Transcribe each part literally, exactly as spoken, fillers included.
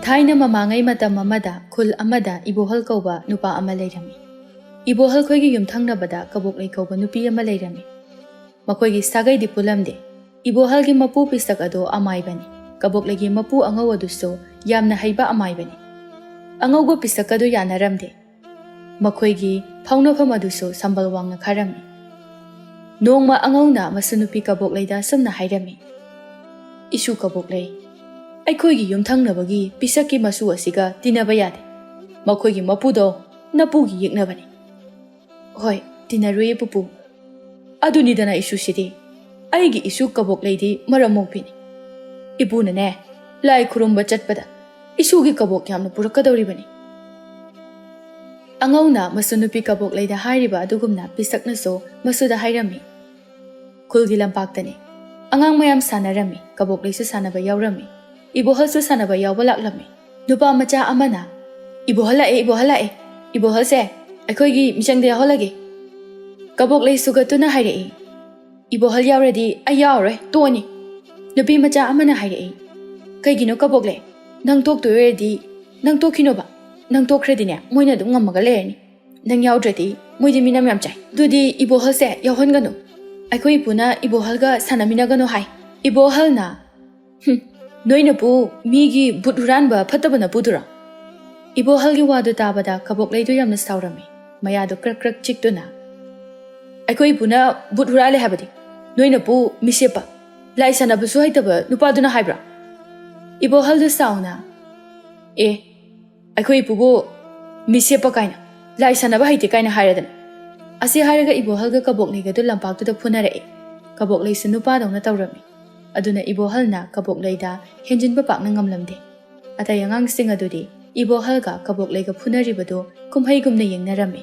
ꯊꯥꯏꯅ ꯃꯃꯥꯡꯉꯩ ꯃꯇꯝ ꯑꯃꯗ ꯈꯨꯜ ꯑꯃꯗ ꯏꯕꯣꯍꯜ ꯀꯧꯕ ꯅꯨꯄꯥ ꯑꯃ ꯂꯩꯔꯝꯃꯤ꯫ ꯏꯕꯣꯍꯜ ꯈꯣꯏꯒꯤ ꯌꯨꯝꯊꯪꯅꯕꯗ ꯀꯕꯣꯛꯂꯩ ꯀꯧꯕ ꯅꯨꯄꯤ ꯑꯃ ꯂꯩꯔꯝꯃꯤ꯫ ꯃꯈꯣꯏꯒꯤ ꯁꯥꯒꯩꯗꯤ ꯄꯨꯜꯂꯝꯗꯦ꯫ ꯏꯕꯣꯍꯜꯒꯤ ꯃꯄꯨ ꯄꯤꯁꯛ ꯑꯗꯣ ꯑꯃꯥꯏꯕꯅꯤ꯫ ꯀꯕꯣꯛꯂꯩꯒꯤ ꯃꯄꯨ ꯑꯉꯧ ꯑꯗꯨꯁꯨ ꯌꯥꯝꯅ ꯍꯩꯕ ꯑꯃꯥꯏꯕꯅꯤ꯫ ꯑꯉꯧꯕ ꯄꯤꯁꯛ ꯑꯗꯨ ꯌꯥꯅꯔꯝꯗꯦ꯫ ꯃꯈꯣꯏꯒꯤ ꯐꯥꯎꯅꯐꯝ ꯑꯗꯨꯁꯨ ꯁꯝꯕꯜ ꯋꯥꯡꯅ ꯈꯥꯔꯝꯃꯤ꯫ ꯅꯣꯡꯃ ꯑꯉꯧꯅ ꯃꯁꯨ ꯅꯨꯄꯤ ꯀꯕꯣꯛꯂꯩꯗ ꯑꯁꯨꯝꯅ ꯍꯥꯏꯔꯝꯃꯤ, "ꯏꯁꯨ ꯀꯕꯣꯛꯂꯩ, ꯑꯩꯈꯣꯏꯒꯤ ꯌꯨꯝꯊꯪꯅꯕꯒꯤ ꯄꯤꯁꯛꯀꯤ ꯃꯁꯨ ꯑꯁꯤꯒ ꯇꯤꯟꯅꯕ ꯌꯥꯗꯦ꯫ ꯃꯈꯣꯏꯒꯤ ꯃꯄꯨꯗꯣ ꯅꯄꯨꯒꯤ ꯌꯦꯛꯅꯕꯅꯤ꯫" "ꯍꯣꯏ, ꯇꯤꯟꯅꯔꯨꯏ ꯄꯨꯄꯨ꯫ ꯑꯗꯨꯅꯤꯗꯅ ꯏꯁꯨꯁꯤꯗꯤ꯫ ꯑꯩꯒꯤ ꯏꯁꯨ ꯀꯕꯣꯛꯂꯩꯗꯤ ꯃꯔꯝ ꯃꯣꯛꯄꯤꯅꯤ꯫ ꯏꯄꯨꯅꯅꯦ, ꯂꯥꯏ ꯈꯨꯔꯨꯝꯕ ꯆꯠꯄꯗ ꯏꯁꯨꯒꯤ ꯀꯕꯣꯛ ꯌꯥꯝꯅ ꯄꯨꯔꯛꯀꯗꯧꯔꯤꯕꯅꯤ꯫" ꯑꯉꯧꯅ ꯃꯁꯨ ꯅꯨꯄꯤ ꯀꯕꯣꯛꯂꯩꯗ ꯍꯥꯏꯔꯤꯕ ꯑꯗꯨꯒꯨꯝꯅ ꯄꯤꯁꯛꯅꯁꯨ ꯃꯁꯨꯗ ꯍꯥꯏꯔꯝꯃꯤ꯫ ꯈꯨꯜꯒꯤ ꯂꯝꯄꯥꯛꯇꯅꯤ꯫ ꯑꯉꯥꯡ ꯃꯌꯥꯝ ꯁꯥꯟꯅꯔꯝꯃꯤ꯫ ꯀꯕꯣꯛꯂꯩꯁꯨ ꯁꯥꯟꯅꯕ ꯌꯥꯎꯔꯝꯃꯤ꯫ ꯏꯕꯣꯍꯜꯁꯨ ꯁꯥꯟꯅꯕ ꯌꯥꯎꯕ ꯂꯥꯛꯂꯝꯃꯤ꯫ ꯅꯨꯄꯥ ꯃꯆꯥ ꯑꯃꯅ, "ꯏꯕꯣꯍꯜ ꯂꯥꯛꯑꯦ, ꯏꯕꯣꯍꯜ ꯂꯥꯛꯑꯦ꯫ ꯏꯕꯣꯍꯜꯁꯦ ꯑꯩꯈꯣꯏꯒꯤ ꯃꯤꯆꯪꯗ ꯌꯥꯎꯍꯜꯂꯒꯦ꯫" ꯀꯕꯣꯛꯂꯩ ꯁꯨꯒꯠꯇꯨꯅ ꯍꯥꯏꯔꯛꯏ, "ꯏꯕꯣꯍꯜ ꯌꯥꯎꯔꯗꯤ ꯑꯩ ꯌꯥꯎꯔꯣꯏ, ꯇꯣꯛꯑꯅꯤ꯫" ꯅꯨꯄꯤ ꯃꯆꯥ ꯑꯃꯅ ꯍꯥꯏꯔꯛꯏ, "ꯀꯩꯒꯤꯅꯣ ꯀꯕꯣꯛꯂꯩ? ꯅꯪ ꯇꯣꯛꯇꯣꯏ ꯑꯣꯏꯔꯗꯤ ꯅꯪ ꯇꯣꯛꯈꯤꯅꯣꯕ꯫ ꯅꯪ ꯇꯣꯛꯈ꯭ꯔꯗꯤꯅꯦ, ꯃꯣꯏꯅ ꯑꯗꯨꯝ ꯉꯝꯃꯒ ꯂꯩꯔꯅꯤ꯫ ꯅꯪ ꯌꯥꯎꯗ꯭ꯔꯗꯤ ꯃꯣꯏꯗꯤ ꯃꯤꯅꯝ ꯌꯥꯝ ꯆꯥꯏ꯫ ꯑꯗꯨꯗꯤ ꯏꯕꯣꯍꯜꯁꯦ ꯌꯥꯎꯍꯟꯒꯅꯨ꯫ ꯑꯩꯈꯣꯏ ꯏꯄꯨꯅ ꯏꯕꯣꯍꯜꯒ ꯁꯥꯟꯅꯃꯤꯟꯅꯒꯅꯨ ꯍꯥꯏ꯫" ꯏꯕꯣꯍꯜꯅ, "ꯍꯨꯝ, ꯅꯣꯏ ꯅꯄꯨ ꯃꯤꯒꯤ ꯕꯨꯠ ꯍꯨꯔꯥꯟꯕ ꯐꯠꯇꯕ ꯅꯄꯨꯗꯨꯔꯣ?" ꯏꯕꯣꯍꯜꯒꯤ ꯋꯥꯗꯨ ꯇꯥꯕꯗ ꯀꯕꯣꯛꯂꯩꯗꯨ ꯌꯥꯝꯅ ꯁꯥꯎꯔꯝꯃꯤ꯫ ꯃꯌꯥꯗꯨ ꯀ꯭ꯔꯛ ꯀ꯭ꯔꯛ ꯆꯤꯛꯇꯨꯅ, "ꯑꯩꯈꯣꯏ ꯏꯄꯨꯅ ꯕꯨꯠ ꯍꯨꯔꯥꯜꯂꯦ ꯍꯥꯏꯕꯗꯤ? ꯅꯣꯏ ꯅꯄꯨ ꯃꯤꯁꯦꯞꯄ, ꯂꯥꯏ ꯁꯥꯟꯅꯕꯁꯨ ꯍꯩꯇꯕ ꯅꯨꯄꯥꯗꯨꯅ ꯍꯥꯏꯕ꯭ꯔꯥ?" ꯏꯕꯣꯍꯜꯗꯨ ꯁꯥꯎꯅ, "ꯑꯦ, ꯑꯩꯈꯣꯏ ꯏꯄꯨꯕꯨ ꯃꯤꯁꯦꯞꯄ ꯀꯥꯏꯅ, ꯂꯥꯏ ꯁꯥꯟꯅꯕ ꯍꯩꯇꯦ ꯀꯥꯏꯅ ꯍꯥꯏꯔꯗꯅ?" ꯑꯁꯤ ꯍꯥꯏꯔꯒ ꯏꯕꯣꯍꯜꯒ ꯀꯕꯣꯛꯂꯩꯒꯗꯨ ꯂꯝꯄꯥꯛꯇꯨꯗ ꯐꯨꯅꯔꯛꯏ꯫ ꯀꯕꯣꯛꯂꯩꯁꯨ ꯅꯨꯄꯥꯗꯧꯅ ꯇꯧꯔꯝꯃꯤ꯫ ꯑꯗꯨꯅ ꯏꯕꯣꯍꯜꯅ ꯀꯕꯣꯛꯂꯩꯗ ꯍꯦꯟꯖꯤꯟꯕ ꯄꯥꯛꯅ ꯉꯝꯂꯝꯗꯦ꯫ ꯑꯇꯩ ꯑꯉꯥꯡꯁꯤꯡ ꯑꯗꯨꯗꯤ ꯏꯕꯣꯍꯜꯒ ꯀꯕꯣꯛꯂꯩꯒ ꯐꯨꯅꯔꯤꯕꯗꯨ ꯀꯨꯝꯍꯩꯒꯨꯝꯅ ꯌꯦꯡꯅꯔꯝꯃꯤ꯫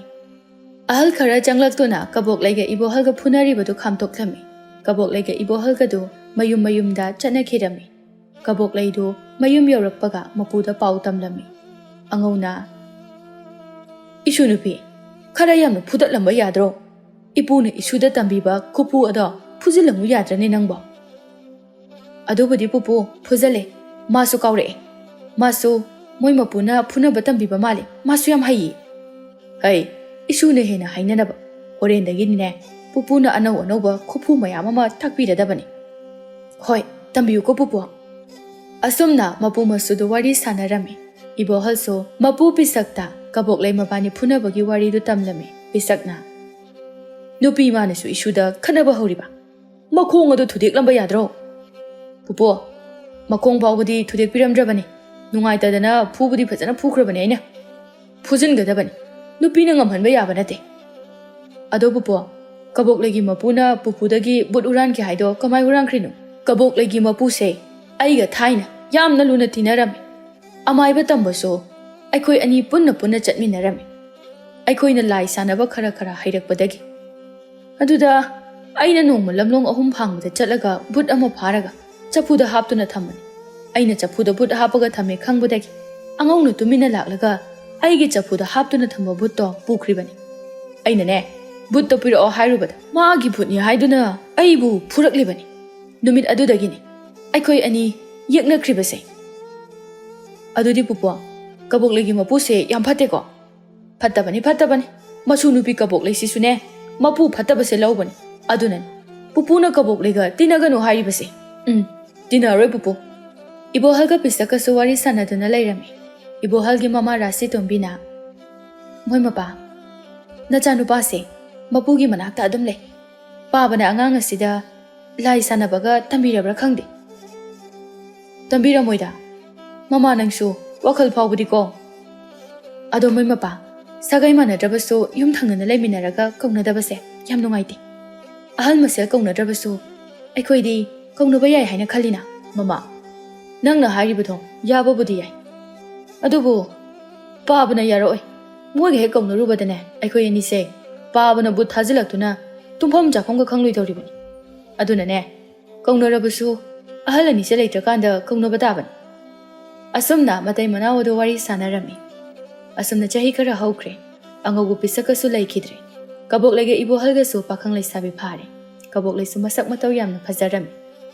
ꯑꯍꯜ ꯈꯔ ꯆꯪꯂꯛꯇꯨꯅ ꯀꯕꯣꯛꯂꯩꯒ ꯏꯕꯣꯍꯜꯒ ꯐꯨꯅꯔꯤꯕꯗꯨ ꯈꯥꯝꯇꯣꯛꯂꯝꯃꯤ꯫ ꯀꯕꯣꯛꯂꯩꯒ ꯏꯕꯣꯍꯜꯒꯗꯨ ꯃꯌꯨꯝ ꯃꯌꯨꯝꯗ ꯆꯠꯅꯈꯤꯔꯝꯃꯤ꯫ ꯀꯕꯣꯛꯂꯩꯗꯨ ꯃꯌꯨꯝ ꯌꯧꯔꯛꯄꯒ ꯃꯄꯨꯗ ꯄꯥꯎ ꯇꯝꯂꯝꯃꯤ꯫ ꯑꯉꯧꯅ, "ꯏꯁꯨ ꯅꯨꯄꯤ, ꯈꯔ ꯌꯥꯝꯅ ꯐꯨꯗꯠꯂꯝꯕ ꯌꯥꯗ꯭ꯔꯣ? ꯏꯄꯨꯅ ꯏꯁꯨꯗ ꯇꯝꯕꯤꯕ ꯈꯨꯐꯨ ꯑꯗꯣ ꯐꯨꯖꯤꯜꯂꯝꯃꯨ ꯌꯥꯗ꯭ꯔꯅꯦ ꯅꯪꯕꯣ?" "ꯑꯗꯨꯕꯨꯗꯤ ꯄꯨꯄꯨ, ꯐꯨꯖꯜꯂꯦ꯫ ꯃꯥꯁꯨ ꯀꯥꯎꯔꯛꯑꯦ꯫ ꯃꯥꯁꯨ ꯃꯣꯏ ꯃꯄꯨꯅ ꯐꯨꯅꯕ ꯇꯝꯕꯤꯕ ꯃꯥꯜꯂꯦ꯫ ꯃꯥꯁꯨ ꯌꯥꯝ ꯍꯩꯌꯦ꯫ ꯍꯩ, ꯏꯁꯨꯅ ꯍꯦꯟꯅ ꯍꯩꯅꯅꯕ ꯍꯣꯔꯦꯟꯗꯒꯤꯗꯤꯅꯦ, ꯄꯨꯄꯨꯅ ꯑꯅꯧ ꯑꯅꯧꯕ ꯈꯨꯐꯨ ꯃꯌꯥꯝ ꯑꯃ ꯇꯥꯛꯄꯤꯔꯗꯕꯅꯤ꯫ ꯍꯣꯏ, ꯇꯝꯕꯤꯌꯨꯀꯣ ꯄꯨꯄꯨ꯫ ꯑꯁꯨꯝꯅ ꯃꯄꯨ ꯃꯁꯨꯗꯣ ꯋꯥꯔꯤ ꯁꯥꯟꯅꯔꯝꯃꯤ꯫ ꯏꯕꯣꯍꯜꯁꯨ ꯃꯄꯨ ꯄꯤꯁꯛꯇ ꯀꯕꯣꯛꯂꯩ ꯃꯕꯥꯅꯤ ꯐꯨꯅꯕꯒꯤ ꯋꯥꯔꯤꯗꯨ ꯇꯝꯂꯝꯃꯤ꯫ ꯄꯤꯁꯛꯅ, "ꯅꯨꯄꯤ ꯃꯥꯅꯁꯨ ꯏꯁꯨꯗ ꯈꯠꯅꯕ ꯍꯧꯔꯤꯕ? ꯃꯈꯣꯡ ꯑꯗꯨ ꯊꯨꯗꯦꯛꯂꯝꯕ ꯌꯥꯗ꯭ꯔꯣ?" "ꯄꯨꯄꯨ, ꯃꯈꯣꯡ ꯐꯥꯎꯕꯗꯤ ꯊꯨꯗꯦꯛꯄꯤꯔꯝꯗ꯭ꯔꯕꯅꯤ꯫ ꯅꯨꯡꯉꯥꯏꯇꯗꯅ ꯐꯨꯕꯗꯤ ꯐꯖꯅ ꯐꯨꯈ꯭ꯔꯕꯅꯤ ꯑꯩꯅ꯫ ꯐꯨꯖꯤꯟꯒꯗꯕꯅꯤ꯫ ꯅꯨꯄꯤꯅ ꯉꯝꯍꯟꯕ ꯌꯥꯕ ꯅꯠꯇꯦ꯫ ꯑꯗꯣ ꯄꯨꯄꯨ, ꯀꯕꯣꯛꯂꯩꯒꯤ ꯃꯄꯨꯅ ꯄꯨꯄꯨꯗꯒꯤ ꯕꯨꯠ ꯍꯨꯔꯥꯟꯈꯤ ꯍꯥꯏꯗꯣ ꯀꯃꯥꯏ ꯍꯨꯔꯥꯟꯈ꯭ꯔꯤꯅꯣ?" "ꯀꯕꯣꯛꯂꯩꯒꯤ ꯃꯄꯨꯁꯦ ꯑꯩꯒ ꯊꯥꯏꯅ ꯌꯥꯝꯅ ꯂꯨꯅ ꯇꯤꯟꯅꯔꯝꯃꯤ꯫ ꯑꯃꯥꯏꯕ ꯇꯝꯕꯁꯨ ꯑꯩꯈꯣꯏ ꯑꯅꯤ ꯄꯨꯟꯅ ꯄꯨꯟꯅ ꯆꯠꯃꯤꯟꯅꯔꯝꯃꯤ꯫ ꯑꯩꯈꯣꯏꯅ ꯂꯥꯏ ꯁꯥꯟꯅꯕ ꯈꯔ ꯈꯔ ꯍꯩꯔꯛꯄꯗꯒꯤ꯫ ꯑꯗꯨꯗ ꯑꯩꯅ ꯅꯣꯡꯃ ꯂꯝꯂꯣꯡ ꯑꯍꯨꯝ ꯐꯥꯡꯕꯗ ꯆꯠꯂꯒ ꯕꯨꯠ ꯑꯃ ꯐꯥꯔꯒ ꯆꯐꯨꯗ ꯍꯥꯞꯇꯨꯅ ꯊꯝꯕꯅꯤ꯫ ꯑꯩꯅ ꯆꯐꯨꯗ ꯕꯨꯠ ꯍꯥꯞꯄꯒ ꯊꯝꯃꯦ ꯈꯪꯕꯗꯒꯤ ꯑꯉꯧꯅ ꯇꯨꯃꯤꯟꯅ ꯂꯥꯛꯂꯒ ꯑꯩꯒꯤ ꯆꯐꯨꯗ ꯍꯥꯞꯇꯨꯅ ꯊꯝꯕ ꯕꯨꯠꯇꯣ ꯄꯨꯈ꯭ꯔꯤꯕꯅꯤ꯫ ꯑꯩꯅꯅꯦ, ꯕꯨꯠꯇꯣ ꯄꯤꯔꯛꯑꯣ ꯍꯥꯏꯔꯨꯕꯗ ꯃꯥꯒꯤ ꯕꯨꯠꯅꯤ ꯍꯥꯏꯗꯨꯅ ꯑꯩꯕꯨ ꯐꯨꯔꯛꯂꯤꯕꯅꯤ꯫ ꯅꯨꯃꯤꯠ ꯑꯗꯨꯗꯒꯤꯅꯤ ꯑꯩꯈꯣꯏ ꯑꯅꯤ ꯌꯦꯛꯅꯈ꯭ꯔꯤꯕꯁꯦ꯫ ꯑꯗꯨꯗꯤ ꯄꯨꯄꯨ, ꯀꯕꯣꯛꯂꯩꯒꯤ ꯃꯄꯨꯁꯦ ꯌꯥꯝ ꯐꯠꯇꯦꯀꯣ?" "ꯐꯠꯇꯕꯅꯤ, ꯐꯠꯇꯕꯅꯤ꯫ ꯃꯁꯨ ꯅꯨꯄꯤ ꯀꯕꯣꯛꯂꯩꯁꯤꯁꯨꯅꯦ, ꯃꯄꯨ ꯐꯠꯇꯕꯁꯦ ꯂꯧꯕꯅꯤ꯫ ꯑꯗꯨꯅꯅꯤ ꯄꯨꯄꯨꯅ ꯀꯕꯣꯛꯂꯩꯒ ꯇꯤꯟꯅꯒꯅꯨ ꯍꯥꯏꯔꯤꯕꯁꯦ꯫ ꯎꯝ, ꯇꯤꯟꯅꯔꯣꯏ ꯄꯨꯄꯨ꯫" ꯏꯕꯣꯍꯜꯒ ꯄꯤꯁꯛꯀꯁꯨ ꯋꯥꯔꯤ ꯁꯥꯟꯅꯗꯨꯅ ꯂꯩꯔꯝꯃꯤ꯫ ꯏꯕꯣꯍꯜꯒꯤ ꯃꯃꯥ ꯔꯥꯁꯤ ꯇꯣꯝꯕꯤꯅ, "ꯃꯣꯏ ꯃꯄꯥ, ꯅꯆꯥꯅꯨꯄꯥꯁꯦ ꯃꯄꯨꯒꯤ ꯃꯅꯥꯛꯇ ꯑꯗꯨꯝ ꯂꯩ꯫ ꯄꯥꯕꯅ ꯑꯉꯥꯡ ꯑꯁꯤꯗ ꯂꯥꯏ ꯁꯥꯟꯅꯕꯒ ꯇꯝꯕꯤꯔꯕ꯭ꯔꯥ ꯈꯪꯗꯦ꯫" "ꯇꯝꯕꯤꯔꯝꯃꯣꯏꯗ꯫ ꯃꯃꯥ, ꯅꯪꯁꯨ ꯋꯥꯈꯜ ꯐꯥꯎꯕꯗꯤꯀꯣ꯫" "ꯑꯗꯣ ꯃꯣꯏ ꯃꯄꯥ, ꯁꯥꯒꯩ ꯃꯥꯟꯅꯗ꯭ꯔꯕꯁꯨ ꯌꯨꯝ ꯊꯪꯅꯅ ꯂꯩꯃꯤꯟꯅꯔꯒ ꯀꯧꯅꯗꯕꯁꯦ ꯌꯥꯝ ꯅꯨꯡꯉꯥꯏꯇꯦ꯫ ꯑꯍꯜ ꯃꯁꯦꯜ ꯀꯧꯅꯗ꯭ꯔꯕꯁꯨ ꯑꯩꯈꯣꯏꯗꯤ ꯀꯧꯅꯕ ꯌꯥꯏ ꯍꯥꯏꯅ ꯈꯜꯂꯤꯅ꯫" "ꯃꯃꯥ, ꯅꯪꯅ ꯍꯥꯏꯔꯤꯕꯗꯣ ꯌꯥꯕꯕꯨꯗꯤ ꯌꯥꯏ꯫ ꯑꯗꯨꯕꯨ ꯄꯥꯕꯅ ꯌꯥꯔꯛꯑꯣꯏ꯫ ꯃꯣꯏꯒ ꯍꯦꯛ ꯀꯧꯅꯔꯨꯕꯗꯅꯦ, ꯑꯩꯈꯣꯏ ꯑꯅꯤꯁꯦ ꯄꯥꯕꯅ ꯕꯨꯠ ꯊꯥꯖꯤꯜꯂꯛꯇꯨꯅ ꯇꯨꯝꯐꯝ ꯆꯥꯐꯝꯒ ꯈꯪꯂꯣꯏꯗꯧꯔꯤꯕꯅꯤ꯫ ꯑꯗꯨꯅꯅꯦ, ꯀꯧꯅꯔꯕꯁꯨ ꯑꯍꯜ ꯑꯅꯤꯁꯦ ꯂꯩꯇ꯭ꯔꯀꯥꯟꯗ ꯀꯧꯅꯕ ꯇꯥꯕꯅꯤ꯫" ꯑꯁꯨꯝꯅ ꯃꯇꯩ ꯃꯅꯥꯎ ꯑꯗꯨ ꯋꯥꯔꯤ ꯁꯥꯟꯅꯔꯝꯃꯤ꯫ ꯑꯁꯨꯝꯅ ꯆꯍꯤ ꯈꯔ ꯍꯧꯈ꯭ꯔꯦ꯫ ꯑꯉꯧꯕ ꯄꯤꯁꯛꯀꯁꯨ ꯂꯩꯈꯤꯗ꯭ꯔꯦ꯫ ꯀꯕꯣꯛꯂꯩꯒ ꯏꯕꯣꯍꯜꯒꯁꯨ ꯄꯥꯈꯪ ꯂꯩꯁꯥꯕꯤ ꯐꯥꯔꯦ꯫ ꯀꯕꯣꯛꯂꯩꯁꯨ ꯃꯁꯛ ꯃꯇꯧ ꯌꯥꯝꯅ ꯐꯖꯔꯝꯃꯤ꯫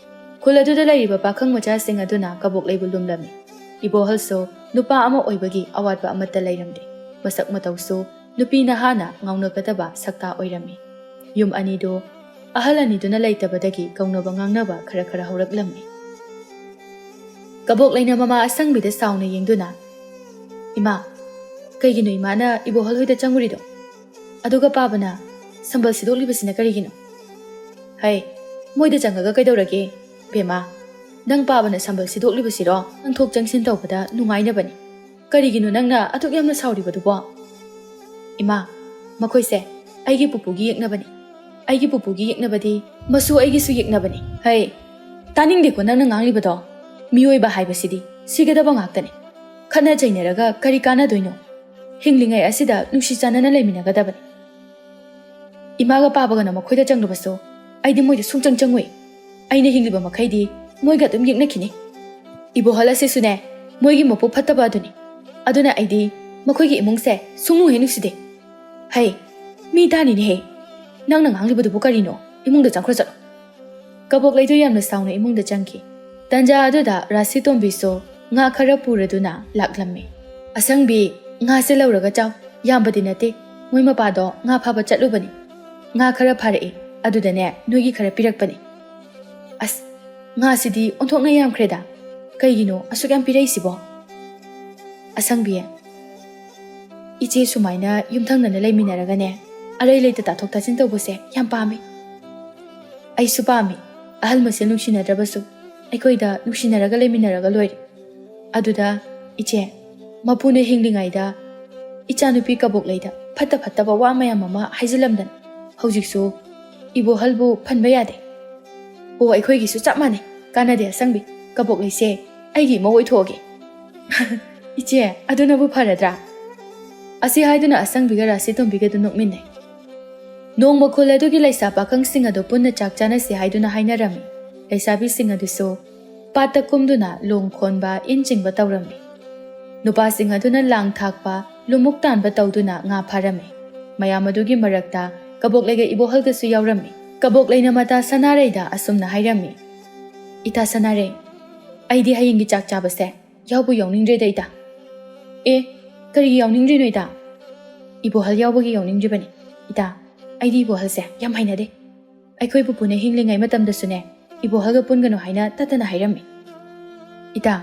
ꯈꯨꯜ ꯑꯗꯨꯗ ꯂꯩꯔꯤꯕ ꯄꯥꯈꯪ ꯃꯆꯥꯁꯤꯡ ꯑꯗꯨꯅ ꯀꯕꯣꯛꯂꯩꯕꯨ ꯂꯨꯝꯂꯝꯃꯤ꯫ ꯏꯕꯣꯍꯜꯁꯨ ꯅꯨꯄꯥ ꯑꯃ ꯑꯣꯏꯕꯒꯤ ꯑꯋꯥꯠꯄ ꯑꯃꯠꯇ ꯂꯩꯔꯝꯗꯦ꯫ ꯃꯁꯛ ꯃꯇꯧꯁꯨ ꯅꯨꯄꯤ ꯅꯍꯥꯅ ꯉꯥꯎꯅꯒꯗꯕ ꯁꯛꯇꯥ ꯑꯣꯏꯔꯝꯃꯤ꯫ ꯌꯨꯝ ꯑꯅꯤꯗꯨ ꯑꯍꯜ ꯑꯅꯤꯗꯨꯅ ꯂꯩꯇꯕꯗꯒꯤ ꯀꯧꯅꯕ ꯉꯥꯡꯅꯕ ꯈꯔ ꯈꯔ ꯍꯧꯔꯛꯂꯝꯃꯤ꯫ ꯀꯕꯣꯛ ꯂꯩꯅ ꯃꯃꯥ ꯑꯁꯪꯕꯤꯗ ꯁꯥꯎꯅ ꯌꯦꯡꯗꯨꯅ, "ꯏꯃꯥ, ꯀꯩꯒꯤꯅꯣ ꯏꯃꯥꯅ ꯏꯕꯣꯍꯜ ꯍꯣꯏꯗ ꯆꯪꯉꯨꯔꯤꯗꯣ? ꯑꯗꯨꯒ ꯄꯥꯕꯅ ꯁꯝꯕꯜ ꯁꯤꯗꯣꯛꯂꯤꯕꯁꯤꯅ ꯀꯔꯤꯒꯤꯅꯣ?" "ꯍꯩ, ꯃꯣꯏꯗ ꯆꯪꯉꯒ ꯀꯩꯗꯧꯔꯒꯦ? ꯕꯦꯝꯃ, ꯅꯪ ꯄꯥꯕꯅ ꯁꯝꯕꯜ ꯁꯤꯗꯣꯛꯂꯤꯕꯁꯤꯔꯣ ꯅꯪ ꯊꯣꯛ ꯆꯪꯁꯤꯟ ꯇꯧꯕꯗ ꯅꯨꯡꯉꯥꯏꯅꯕꯅꯤ꯫ ꯀꯔꯤꯒꯤꯅꯣ ꯅꯪꯅ ꯑꯗꯨꯛ ꯌꯥꯝꯅ ꯁꯥꯎꯔꯤꯕꯗꯨꯕꯣ?" "ꯏꯃꯥ, ꯃꯈꯣꯏꯁꯦ ꯑꯩꯒꯤ ꯄꯨꯄꯨꯒꯤ ꯌꯦꯛꯅꯕꯅꯤ꯫ ꯑꯩꯒꯤ ꯄꯨꯄꯨꯒꯤ ꯌꯦꯛꯅꯕꯗꯤ ꯃꯁꯨ ꯑꯩꯒꯤꯁꯨ ꯌꯦꯛꯅꯕꯅꯤ꯫" "ꯍꯩ, ꯇꯥꯅꯤꯡꯗꯦꯀꯣ ꯅꯪꯅ ꯉꯥꯡꯂꯤꯕꯗꯣ꯫ ꯃꯤꯑꯣꯏꯕ ꯍꯥꯏꯕꯁꯤꯗꯤ ꯁꯤꯒꯗꯕ ꯉꯥꯛꯇꯅꯤ꯫ ꯈꯠꯅ ꯆꯩꯅꯔꯒ ꯀꯔꯤ ꯀꯥꯟꯅꯗꯣꯏꯅꯣ? ꯍꯤꯡꯂꯤꯉꯩ ꯑꯁꯤꯗ ꯅꯨꯡꯁꯤ ꯆꯥꯟꯅꯅ ꯂꯩꯃꯤꯟꯅꯒꯗꯕꯅꯤ꯫ ꯏꯃꯥꯒ ꯄꯥꯕꯒꯅ ꯃꯈꯣꯏꯗ ꯆꯪꯂꯕꯁꯨ ꯑꯩꯗꯤ ꯃꯣꯏꯗ ꯁꯨꯡꯆꯪ ꯆꯪꯉꯣꯏ꯫ ꯑꯩꯅ ꯍꯤꯡꯂꯤꯕ ꯃꯈꯩꯗꯤ ꯃꯣꯏꯒ ꯑꯗꯨꯝ ꯌꯦꯛꯅꯈꯤꯅꯤ꯫ ꯏꯕꯣꯍꯜ ꯑꯁꯤꯁꯨꯅꯦ, ꯃꯣꯏꯒꯤ ꯃꯄꯨ ꯐꯠꯇꯕ ꯑꯗꯨꯅꯤ꯫ ꯑꯗꯨꯅ ꯑꯩꯗꯤ ꯃꯈꯣꯏꯒꯤ ꯏꯃꯨꯡꯁꯦ ꯁꯨꯡꯅꯨ ꯍꯦꯛ ꯅꯨꯡꯁꯤꯗꯦ꯫ ꯍꯩ, ꯃꯤ ꯇꯥꯅꯤꯅꯦꯍꯦ꯫ ꯅꯪꯅ ꯉꯥꯡꯂꯤꯕꯗꯨꯕꯨ ꯀꯔꯤꯅꯣ? ꯏꯃꯨꯡꯗ ꯆꯪꯈ꯭ꯔꯣ ꯆꯠꯂꯣ꯫" ꯀꯕꯣꯛ ꯂꯩꯗꯨ ꯌꯥꯝꯅ ꯁꯥꯎꯅ ꯏꯃꯨꯡꯗ ꯆꯪꯈꯤ꯫ ꯇꯟꯖꯥ ꯑꯗꯨꯗ ꯔꯥꯁꯤ ꯇꯣꯝꯕꯤꯁꯨ ꯉꯥ ꯈꯔ ꯄꯨꯔꯗꯨꯅ ꯂꯥꯛꯂꯝꯃꯤ꯫ "ꯑꯁꯪꯕꯤ, ꯉꯥꯁꯦ ꯂꯧꯔꯒ ꯆꯥꯎ꯫ ꯌꯥꯝꯕꯗꯤ ꯅꯠꯇꯦ, ꯃꯣꯏ ꯃꯄꯥꯗꯣ ꯉꯥ ꯐꯥꯕ ꯆꯠꯂꯨꯕꯅꯤ꯫ ꯉꯥ ꯈꯔ ꯐꯥꯔꯛꯏ, ꯑꯗꯨꯗꯅꯦ ꯅꯣꯏꯒꯤ ꯈꯔ ꯄꯤꯔꯛꯄꯅꯤ꯫" "ꯑꯁ, ꯉꯥꯁꯤꯗꯤ ꯑꯣꯟꯊꯣꯛꯅ ꯌꯥꯝꯈ꯭ꯔꯦꯗ꯫ ꯀꯩꯒꯤꯅꯣ ꯑꯁꯨꯛ ꯌꯥꯝ ꯄꯤꯔꯛꯏꯁꯤꯕꯣ?" "ꯑꯁꯪꯕꯤ, ꯏꯆꯦ ꯁꯨꯃꯥꯏꯅ ꯌꯨꯝꯊꯪꯅꯅ ꯂꯩꯃꯤꯟꯅꯔꯒꯅꯦ, ꯑꯔꯩ ꯂꯩꯇ ꯇꯥꯊꯣꯛ ꯇꯥꯁꯤꯟ ꯇꯧꯕꯁꯦ ꯌꯥꯝ ꯄꯥꯝꯃꯤ꯫" "ꯑꯩꯁꯨ ꯄꯥꯝꯃꯤ꯫ ꯑꯍꯜ ꯃꯁꯦꯜ ꯅꯨꯡꯁꯤꯅꯗ꯭ꯔꯕꯁꯨ ꯑꯩꯈꯣꯏꯗ ꯅꯨꯡꯁꯤꯅꯔꯒ ꯂꯩꯃꯤꯟꯅꯔꯒ ꯂꯣꯏꯔꯦ꯫ ꯑꯗꯨꯗ ꯏꯆꯦ, ꯃꯄꯨꯅ ꯍꯤꯡꯂꯤꯉꯩꯗ ꯏꯆꯥꯅꯨꯄꯤ ꯀꯕꯣꯛꯂꯩꯗ ꯐꯠꯇ ꯐꯠꯇꯕ ꯋꯥ ꯃꯌꯥꯝ ꯑꯃ ꯍꯥꯏꯖꯤꯜꯂꯝꯗꯅ ꯍꯧꯖꯤꯛꯁꯨ ꯏꯕꯣꯍꯜꯕꯨ ꯐꯟꯕ ꯌꯥꯗꯦ꯫" "ꯑꯣ, ꯑꯩꯈꯣꯏꯒꯤꯁꯨ ꯆꯞ ꯃꯥꯟꯅꯩ꯫ ꯀꯥꯟꯅꯗꯦ ꯑꯁꯪꯕꯤ, ꯀꯕꯣꯛꯂꯩꯁꯦ ꯑꯩꯒꯤ ꯏꯃꯧ ꯑꯣꯏꯊꯣꯛꯑꯒꯦ꯫" "ꯏꯆꯦ, ꯑꯗꯨꯅꯕꯨ ꯐꯔꯗ꯭ꯔꯥ?" ꯑꯁꯤ ꯍꯥꯏꯗꯨꯅ ꯑꯁꯪꯕꯤꯒ ꯔꯥꯁꯤ ꯇꯣꯝꯕꯤꯒꯗꯨ ꯅꯣꯛꯃꯤꯟꯅꯩ꯫ ꯅꯣꯡꯃ ꯈꯨꯜ ꯑꯗꯨꯒꯤ ꯂꯩꯁꯥ ꯄꯥꯈꯪꯁꯤꯡ ꯑꯗꯨ ꯄꯨꯟꯅ ꯆꯥꯛ ꯆꯥꯅꯁꯤ ꯍꯥꯏꯗꯨꯅ ꯍꯥꯏꯅꯔꯝꯃꯤ꯫ ꯂꯩꯁꯥꯕꯤꯁꯤꯡ ꯑꯗꯨꯁꯨ ꯄꯥꯠꯇ ꯀꯨꯝꯗꯨꯅ ꯂꯣꯡ ꯈꯣꯟꯕ, ꯏꯟ ꯆꯤꯡꯕ ꯇꯧꯔꯝꯃꯤ꯫ ꯅꯨꯄꯥꯁꯤꯡ ꯑꯗꯨꯅ ꯂꯥꯡ ꯊꯥꯛꯄ, ꯂꯨꯃꯨꯛ ꯇꯥꯟꯕ ꯇꯧꯗꯨꯅ ꯉꯥ ꯐꯥꯔꯝꯃꯤ꯫ ꯃꯌꯥꯝ ꯑꯗꯨꯒꯤ ꯃꯔꯛꯇ ꯀꯕꯣꯛꯂꯩꯒ ꯏꯕꯣꯍꯜꯒꯁꯨ ꯌꯥꯎꯔꯝꯃꯤ꯫ ꯀꯕꯣꯛꯂꯩꯅ ꯃꯇꯥ ꯁꯅꯥꯔꯩꯗ ꯑꯁꯨꯝꯅ ꯍꯥꯏꯔꯝꯃꯤ, "ꯏꯇꯥ ꯁꯅꯥꯔꯩ, ꯑꯩꯗꯤ ꯍꯌꯦꯡꯒꯤ ꯆꯥꯛ ꯆꯥꯕꯁꯦ ꯌꯥꯎꯕꯨ ꯌꯥꯎꯅꯤꯡꯗ꯭ꯔꯦꯗ, ꯏꯇꯥ꯫ ꯑꯦ, ꯀꯔꯤꯒꯤ ꯌꯥꯎꯅꯤꯡꯗ꯭ꯔꯤꯅꯣ, ꯏꯇꯥ? ꯏꯕꯣꯍꯜ ꯌꯥꯎꯕꯒꯤ ꯌꯥꯎꯅꯤꯡꯗ꯭ꯔꯤꯕꯅꯤ, ꯏꯇꯥ꯫ ꯑꯩꯗꯤ ꯏꯕꯣꯍꯜꯁꯦ ꯌꯥꯝ ꯍꯩꯅꯗꯦ꯫ ꯑꯩꯈꯣꯏ ꯄꯨꯄꯨꯅ ꯍꯤꯡꯂꯤꯉꯩ ꯃꯇꯝꯗꯁꯨꯅꯦ, ꯏꯕꯣꯍꯜꯒ ꯄꯨꯟꯒꯅꯨ ꯍꯥꯏꯅ ꯇꯠꯇꯅ ꯍꯥꯏꯔꯝꯃꯤ꯫ ꯏꯇꯥ,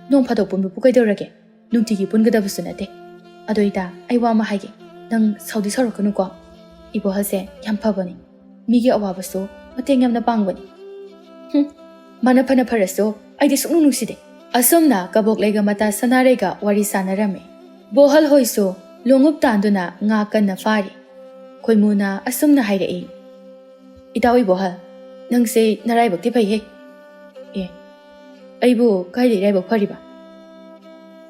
ꯅꯣꯡ ꯐꯥꯗꯣꯛ ꯄꯨꯟꯕꯕꯨ ꯀꯩꯗꯧꯔꯒꯦ? ꯅꯨꯡꯇꯤꯒꯤ ꯄꯨꯟꯒꯗꯕꯁꯨ ꯅꯠꯇꯦ꯫ ꯑꯗꯣ ꯏꯇꯥ, ꯑꯩ ꯋꯥ ꯑꯃ ꯍꯥꯏꯒꯦ, ꯅꯪ ꯁꯥꯎꯗꯤ ꯁꯥꯎꯔꯛꯀꯅꯨꯀꯣ꯫ ꯏꯕꯣꯍꯜꯁꯦ ꯌꯥꯝ ꯐꯕꯅꯤ, ꯃꯤꯒꯤ ꯑꯋꯥꯕꯁꯨ ꯃꯇꯦꯡ ꯌꯥꯝꯅ ꯄꯥꯡꯕꯅꯤ꯫ ꯍꯨꯝ, ꯃꯥꯅ ꯐꯅ ꯐꯔꯁꯨ ꯑꯩꯗꯤ ꯁꯨꯛꯅꯨꯡ ꯅꯨꯡꯁꯤꯗꯦ꯫ ꯑꯁꯨꯝꯅ ꯀꯕꯣꯛꯂꯩꯒ ꯃꯇꯥ ꯁꯅꯥꯔꯩꯒ ꯋꯥꯔꯤ ꯁꯥꯟꯅꯔꯝꯃꯤ꯫ ꯕꯣꯍꯜ ꯍꯣꯏꯁꯨ ꯂꯣꯡꯎꯞ ꯇꯥꯟꯗꯨꯅ ꯉꯥ ꯀꯟꯅ ꯐꯥꯔꯤ꯫ ꯈꯣꯏꯃꯨꯅ ꯑꯁꯨꯝꯅ ꯍꯥꯏꯔꯛꯏ, "ꯏꯇꯥꯎ ꯏꯕꯣꯍꯜ, ꯅꯪꯁꯦ ꯅꯔꯥꯏꯕꯛꯇꯤ ꯐꯩꯍꯦ꯫" "ꯑꯦ, ꯑꯩꯕꯨ ꯀꯥꯏꯗ ꯏꯔꯥꯏꯕꯛ ꯐꯔꯤꯕ?"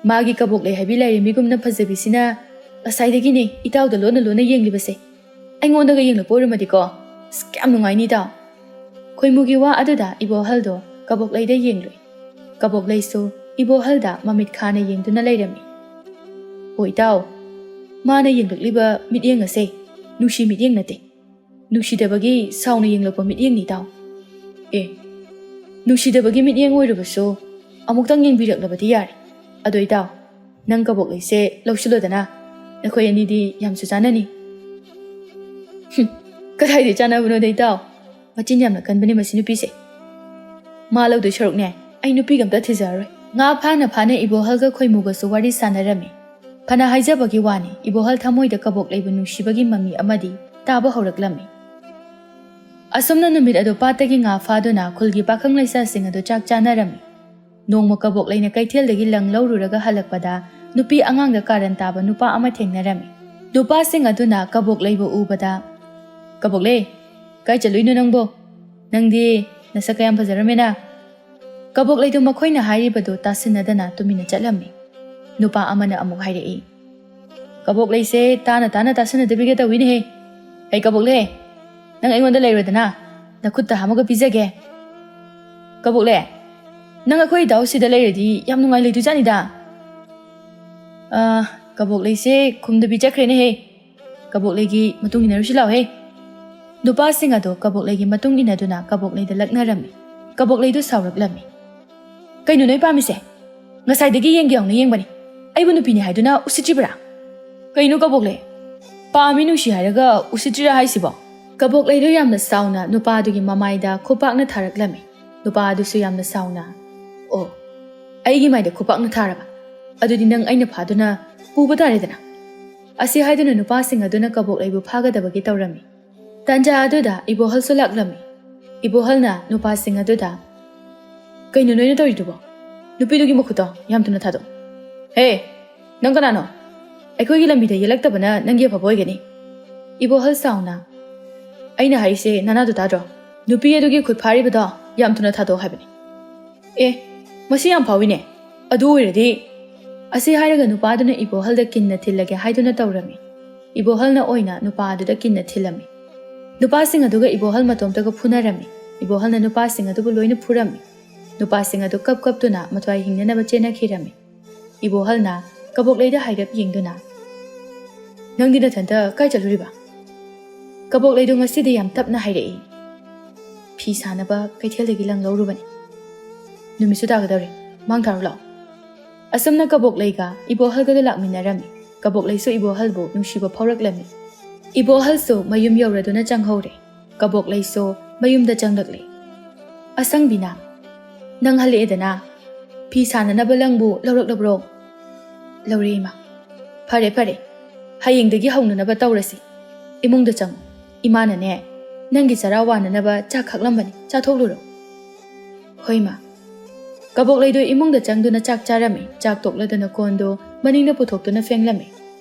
"ꯃꯥꯒꯤ ꯀꯕꯣꯛꯂꯩ ꯍꯥꯏꯕꯤ ꯂꯥꯏꯔꯦꯝꯕꯤꯒꯨꯝꯅ ꯐꯖꯕꯤꯁꯤꯅ ꯉꯁꯥꯏꯗꯒꯤꯅꯦ ꯏꯇꯥꯎꯗ ꯂꯣꯟꯅ ꯂꯣꯟꯅ ꯌꯦꯡꯂꯤꯕꯁꯦ꯫ ꯑꯩꯉꯣꯟꯗꯒ ꯌꯦꯡꯂꯛꯄ ꯑꯣꯏꯔꯝꯃꯗꯤꯀꯣ, ꯑꯁ, ꯀꯌꯥꯝ ꯅꯨꯡꯉꯥꯏꯅꯤ ꯏꯇꯥꯎ꯫" ꯈꯣꯏꯃꯨꯒꯤ ꯋꯥ ꯑꯗꯨꯗ ꯏꯕꯣꯍꯜꯗꯣ ꯀꯕꯣꯛꯂꯩꯗ ꯌꯦꯡꯂꯨꯏ꯫ ꯀꯕꯣꯛꯂꯩꯁꯨ ꯏꯕꯣꯍꯜꯗ ꯃꯃꯤꯠ ꯈꯥꯅ ꯌꯦꯡꯗꯨꯅ ꯂꯩꯔꯝꯃꯤ꯫ "ꯑꯣ ꯏꯇꯥꯎ, ꯃꯥꯅ ꯌꯦꯡꯂꯛꯂꯤꯕ ꯃꯤꯠꯌꯦꯡ ꯑꯁꯦ ꯅꯨꯡꯁꯤ ꯃꯤꯠꯌꯦꯡ ꯅꯠꯇꯦ꯫ ꯅꯨꯡꯁꯤꯗꯕꯒꯤ ꯁꯥꯎꯅ ꯌꯦꯡꯂꯛꯄ ꯃꯤꯠꯌꯦꯡꯅꯤ ꯏꯇꯥꯎ꯫" "ꯑꯦ, ꯅꯨꯡꯁꯤꯗꯕꯒꯤ ꯃꯤꯠꯌꯦꯡ ꯑꯣꯏꯔꯕꯁꯨ ꯑꯃꯨꯛꯇꯪ ꯌꯦꯡꯕꯤꯔꯛꯂꯕꯗꯤ ꯌꯥꯔꯦ꯫ ꯑꯗꯣ ꯏꯇꯥꯎ, ꯅꯪ ꯀꯕꯣꯛꯂꯩꯁꯦ ꯂꯧꯁꯤꯜꯂꯣꯗꯅ, ꯅꯈꯣꯏ ꯑꯅꯤꯗꯤ ꯌꯥꯝꯁꯨ ꯆꯥꯟꯅꯅꯤ꯫" "ꯍꯨꯝ, ꯀꯗꯥꯏꯗꯩ ꯆꯥꯟꯅꯕꯅꯣꯗ ꯏꯇꯥꯎ? ꯃꯆꯤꯟ ꯌꯥꯝꯅ ꯀꯟꯕꯅꯦ ꯃꯁꯤ ꯅꯨꯄꯤꯁꯦ꯫ ꯃꯥ ꯂꯧꯗꯣꯏ ꯁꯔꯨꯛꯅꯦ, ꯑꯩ ꯅꯨꯄꯤꯒ ꯑꯝꯇ ꯊꯤꯖꯔꯔꯣꯏ꯫" ꯉꯥ ꯐꯥꯅ ꯐꯥꯅ ꯏꯕꯣꯍꯜꯒ ꯈꯣꯏꯃꯨꯒꯁꯨ ꯋꯥꯔꯤ ꯁꯥꯟꯅꯔꯝꯃꯤ꯫ ꯐꯅ ꯍꯥꯏꯖꯕꯒꯤ ꯋꯥꯅꯤ, ꯏꯕꯣꯍꯜ ꯊꯃꯣꯏꯗ ꯀꯕꯣꯛꯂꯩꯕꯨ ꯅꯨꯡꯁꯤꯕꯒꯤ ꯃꯃꯤ ꯑꯃꯗꯤ ꯇꯥꯕ ꯍꯧꯔꯛꯂꯝꯃꯤ꯫ ꯑꯁꯨꯝꯅ ꯅꯨꯃꯤꯠ ꯑꯗꯨ ꯄꯥꯠꯇꯒꯤ ꯉꯥ ꯐꯥꯗꯨꯅ ꯈꯨꯜꯒꯤ ꯄꯥꯈꯪ ꯂꯩꯁꯥꯁꯤꯡ ꯑꯗꯨ ꯆꯥꯛ ꯆꯥꯅꯔꯝꯃꯤ꯫ ꯅꯣꯡꯃ ꯀꯕꯣꯛꯂꯩꯅ ꯀꯩꯊꯦꯜꯗꯒꯤ ꯂꯪ ꯂꯧꯔꯨꯔꯒ ꯍꯜꯂꯛꯄꯗ ꯅꯨꯄꯤ ꯑꯉꯥꯡꯗ ꯀꯥꯔꯟ ꯇꯥꯕ ꯅꯨꯄꯥ ꯑꯃ ꯊꯦꯡꯅꯔꯝꯃꯤ꯫ ꯅꯨꯄꯥꯁꯤꯡ ꯑꯗꯨꯅ ꯀꯕꯣꯛꯂꯩꯕꯨ ꯎꯕꯗ, "ꯀꯕꯣꯛꯂꯩ, ꯀꯥꯏ ꯆꯠꯂꯨꯏꯅꯣ ꯅꯪꯕꯣ? ꯅꯪꯗꯤ ꯅꯁꯛ ꯀꯌꯥꯝ ꯐꯖꯔꯝꯃꯦꯅ?" ꯀꯕꯣꯛꯂꯩꯗꯨ ꯃꯈꯣꯏꯅ ꯍꯥꯏꯔꯤꯕꯗꯨ ꯇꯥꯁꯤꯟꯅꯗꯅ ꯇꯨꯃꯤꯟꯅ ꯆꯠꯂꯝꯃꯤ꯫ ꯅꯨꯄꯥ ꯑꯃꯅ ꯑꯃꯨꯛ ꯍꯥꯏꯔꯛꯏ, "ꯀꯕꯣꯛꯂꯩꯁꯦ ꯇꯥꯅ ꯇꯥꯅ ꯇꯥꯁꯤꯟꯅꯗꯕꯤꯒ ꯇꯧꯏꯅꯦꯍꯦ꯫ ꯍꯩ ꯀꯕꯣꯛꯂꯩ, ꯅꯪ ꯑꯩꯉꯣꯟꯗ ꯂꯩꯔꯣꯗꯅ, ꯅꯈꯨꯠꯇ ꯍꯥꯝꯃꯒ ꯄꯤꯖꯒꯦ꯫" "ꯀꯕꯣꯛꯂꯩ, ꯅꯪ ꯑꯩꯈꯣꯏ ꯗꯥꯎꯁꯤꯗ ꯂꯩꯔꯗꯤ ꯌꯥꯝ ꯅꯨꯡꯉꯥꯏ ꯂꯩꯗꯣꯏꯖꯥꯠꯅꯤꯗ꯫" "ꯑ, ꯀꯕꯣꯛꯂꯩꯁꯦ ꯈꯨꯝꯗꯕꯤ ꯆꯠꯈ꯭ꯔꯦꯅꯦꯍꯦ꯫ ꯀꯕꯣꯛꯂꯩꯒꯤ ꯃꯇꯨꯡ ꯏꯟꯅꯔꯨꯁꯤ ꯂꯥꯎꯍꯦ꯫" ꯅꯨꯄꯥꯁꯤꯡ ꯑꯗꯨ ꯀꯕꯣꯛꯂꯩꯒꯤ ꯃꯇꯨꯡ ꯏꯟꯅꯗꯨꯅ ꯀꯕꯣꯛꯂꯩꯗ ꯂꯛꯅꯔꯝꯃꯤ꯫ ꯀꯕꯣꯛꯂꯩꯗꯨ ꯁꯥꯎꯔꯛꯂꯝꯃꯤ꯫ "ꯀꯩꯅꯣ ꯅꯣꯏ ꯄꯥꯝꯃꯤꯁꯦ? ꯉꯁꯥꯏꯗꯒꯤ ꯌꯦꯡꯒꯦ ꯌꯥꯎꯅ ꯌꯦꯡꯕꯅꯤ꯫ ꯑꯩꯕꯨ ꯅꯨꯄꯤꯅꯤ ꯍꯥꯏꯗꯨꯅ ꯎꯁꯤꯠꯇ꯭ꯔꯤꯕ꯭ꯔꯥ? ꯀꯩꯅꯣ ꯀꯕꯣꯛꯂꯩ? ꯄꯥꯝꯃꯤ ꯅꯨꯡꯁꯤ ꯍꯥꯏꯔꯒ ꯎꯁꯤꯠꯇ꯭ꯔꯤꯔꯥ ꯍꯥꯏꯁꯤꯕꯣ? ꯀꯕꯣꯛꯂꯩꯗꯣ ꯌꯥꯝꯅ ꯁꯥꯎꯅ ꯅꯨꯄꯥꯗꯨꯒꯤ ꯃꯃꯥꯏꯗ ꯈꯨꯄꯥꯛꯅ ꯊꯥꯔꯛꯂꯝꯃꯤ꯫ ꯅꯨꯄꯥ ꯑꯗꯨꯁꯨ ꯌꯥꯝꯅ ꯁꯥꯎꯅ, "ꯑꯣ, ꯑꯩꯒꯤ ꯃꯥꯏꯗ ꯈꯨꯄꯥꯛꯅ ꯊꯥꯔꯕ? ꯑꯗꯨꯗꯤ ꯅꯪ ꯑꯩꯅ ꯐꯥꯗꯨꯅ ꯄꯨꯕ ꯇꯥꯔꯦꯗꯅ?" ꯑꯁꯤ ꯍꯥꯏꯗꯨꯅ ꯅꯨꯄꯥꯁꯤꯡ ꯑꯗꯨꯅ ꯀꯕꯣꯛꯂꯩꯕꯨ ꯐꯥꯒꯗꯕꯒꯤ ꯇꯧꯔꯝꯃꯤ꯫ ꯇꯥꯟꯖꯥ ꯑꯗꯨꯗ ꯏꯕꯣꯍꯜꯁꯨ ꯂꯥꯛꯂꯝꯃꯤ꯫ ꯏꯕꯣꯍꯜꯅ ꯅꯨꯄꯥꯁꯤꯡ ꯑꯗꯨꯗ, "ꯀꯩꯅꯣ ꯅꯣꯏꯅ ꯇꯧꯔꯤꯗꯨꯕꯣ? ꯅꯨꯄꯤꯗꯨꯒꯤ ꯃꯈꯨꯠꯇꯣ ꯌꯥꯝ ꯊꯨꯅ ꯊꯥꯗꯣꯛ꯫ ꯍꯦ, ꯅꯪ ꯀꯅꯥꯅꯣ? ꯑꯩꯈꯣꯏꯒꯤ ꯂꯝꯕꯤꯗ ꯌꯦꯜꯂꯛꯇꯕꯅ ꯅꯪꯒꯤ ꯑꯐꯕ ꯑꯣꯏꯒꯅꯤ?" ꯏꯕꯣꯍꯜ ꯁꯥꯎꯅ, "ꯑꯩꯅ ꯍꯥꯏꯔꯤꯁꯦ ꯅꯅꯥꯗꯣ ꯇꯥꯗ꯭ꯔꯣ? ꯅꯨꯄꯤ ꯑꯗꯨꯒꯤ ꯈꯨꯠ ꯐꯥꯔꯤꯕꯗꯣ ꯌꯥꯝ ꯊꯨꯅ ꯊꯥꯗꯣꯛꯑꯣ ꯍꯥꯏꯕꯅꯤ꯫" "ꯑꯦ, ꯃꯁꯤ ꯌꯥꯝ ꯐꯥꯎꯏꯅꯦ꯫ ꯑꯗꯨ ꯑꯣꯏꯔꯗꯤ," ꯑꯁꯤ ꯍꯥꯏꯔꯒ ꯅꯨꯄꯥꯗꯨꯅ ꯏꯕꯣꯍꯜꯗ ꯀꯤꯟꯅ ꯊꯤꯜꯂꯒꯦ ꯍꯥꯏꯗꯨꯅ ꯇꯧꯔꯝꯃꯤ꯫ ꯏꯕꯣꯍꯜꯅ ꯑꯣꯏꯅ ꯅꯨꯄꯥ ꯑꯗꯨꯗ ꯀꯤꯟꯅ ꯊꯤꯜꯂꯝꯃꯤ꯫ ꯅꯨꯄꯥꯁꯤꯡ ꯑꯗꯨꯒ ꯏꯕꯣꯍꯜ ꯃꯇꯣꯝꯇꯒ ꯐꯨꯅꯔꯝꯃꯤ꯫ ꯏꯕꯣꯍꯜꯅ ꯅꯨꯄꯥꯁꯤꯡ ꯑꯗꯨꯕꯨ ꯂꯣꯏꯅ ꯐꯨꯔꯝꯃꯤ꯫ ꯅꯨꯄꯥꯁꯤꯡ ꯑꯗꯨ ꯀꯞ ꯀꯞꯇꯨꯅ ꯃꯊ꯭ꯋꯥꯏ ꯍꯤꯡꯅꯅꯕ ꯆꯦꯟꯅꯈꯤꯔꯝꯃꯤ꯫ ꯏꯕꯣꯍꯜꯅ ꯀꯕꯣꯛꯂꯩꯗ ꯍꯥꯏꯔꯞ ꯌꯦꯡꯗꯨꯅ, "ꯅꯪꯗꯤ ꯅꯊꯟꯇ ꯀꯥꯏ ꯆꯠꯂꯨꯔꯤꯕ?" ꯀꯕꯣꯛꯂꯩꯗꯣ ꯉꯁꯤꯗꯤ ꯌꯥꯝ ꯇꯞꯅ ꯍꯥꯏꯔꯛꯏ꯫ "ꯐꯤ ꯁꯥꯅꯕ ꯀꯩꯊꯦꯜꯗꯒꯤ ꯂꯪ ꯂꯧꯔꯨꯕꯅꯤ꯫ ꯅꯨꯃꯤꯠꯁꯨ ꯇꯥꯒꯗꯧꯔꯦ, ꯃꯥꯡ ꯊꯥꯔꯨ ꯂꯥꯛꯑꯣ꯫" ꯑꯁꯨꯝꯅ ꯀꯕꯣꯛꯂꯩꯒ ꯏꯕꯣꯍꯜꯒꯗꯣ ꯂꯥꯛꯃꯤꯟꯅꯔꯝꯃꯤ꯫ ꯀꯕꯣꯛꯂꯩꯁꯨ ꯏꯕꯣꯍꯜꯕꯨ ꯅꯨꯡꯁꯤꯕ ꯐꯥꯎꯔꯛꯂꯝꯃꯤ꯫ ꯏꯕꯣꯍꯜꯁꯨ ꯃꯌꯨꯝ ꯌꯧꯔꯗꯨꯅ ꯆꯪꯍꯧꯔꯦ꯫ ꯀꯕꯣꯛꯂꯩꯁꯨ ꯃꯌꯨꯝꯗ ꯆꯪꯂꯛꯂꯦ꯫ "ꯑꯁꯪꯕꯤꯅ, ꯅꯪ ꯍꯜꯂꯛꯑꯦꯗꯅ? ꯐꯤ ꯁꯥꯅꯅꯕ ꯂꯪꯕꯨ ꯂꯧꯔꯛꯂꯕ꯭ꯔꯣ?" "ꯂꯧꯔꯦ, ꯏꯃꯥ꯫" "ꯐꯔꯦ, ꯐꯔꯦ꯫ ꯍꯌꯦꯡꯗꯒꯤ ꯍꯧꯅꯅꯕ ꯇꯧꯔꯁꯤ꯫ ꯏꯃꯨꯡꯗ ꯆꯪꯉꯨ꯫ ꯏꯃꯥꯅꯅꯦ, ꯅꯪꯒꯤ ꯆꯔꯥ ꯋꯥꯅꯅꯕ ꯆꯥꯛ ꯈꯥꯛꯂꯝꯕꯅꯤ, ꯆꯥꯊꯣꯛꯂꯨꯔꯣ꯫" "ꯍꯣꯏ, ꯏꯃꯥ꯫" ꯀꯕꯣꯛꯂꯩꯗꯣ ꯏꯃꯨꯡꯗ ꯆꯪꯗꯨꯅ ꯆꯥꯛ ꯆꯥꯔꯝꯃꯤ꯫ ꯆꯥꯛ ꯇꯣꯛꯂꯗꯨꯅ ꯀꯣꯟꯗꯣ ꯃꯅꯤꯡꯗ ꯄꯨꯊꯣꯛꯇꯨꯅ ꯐꯦꯡꯂꯝꯃꯤ꯫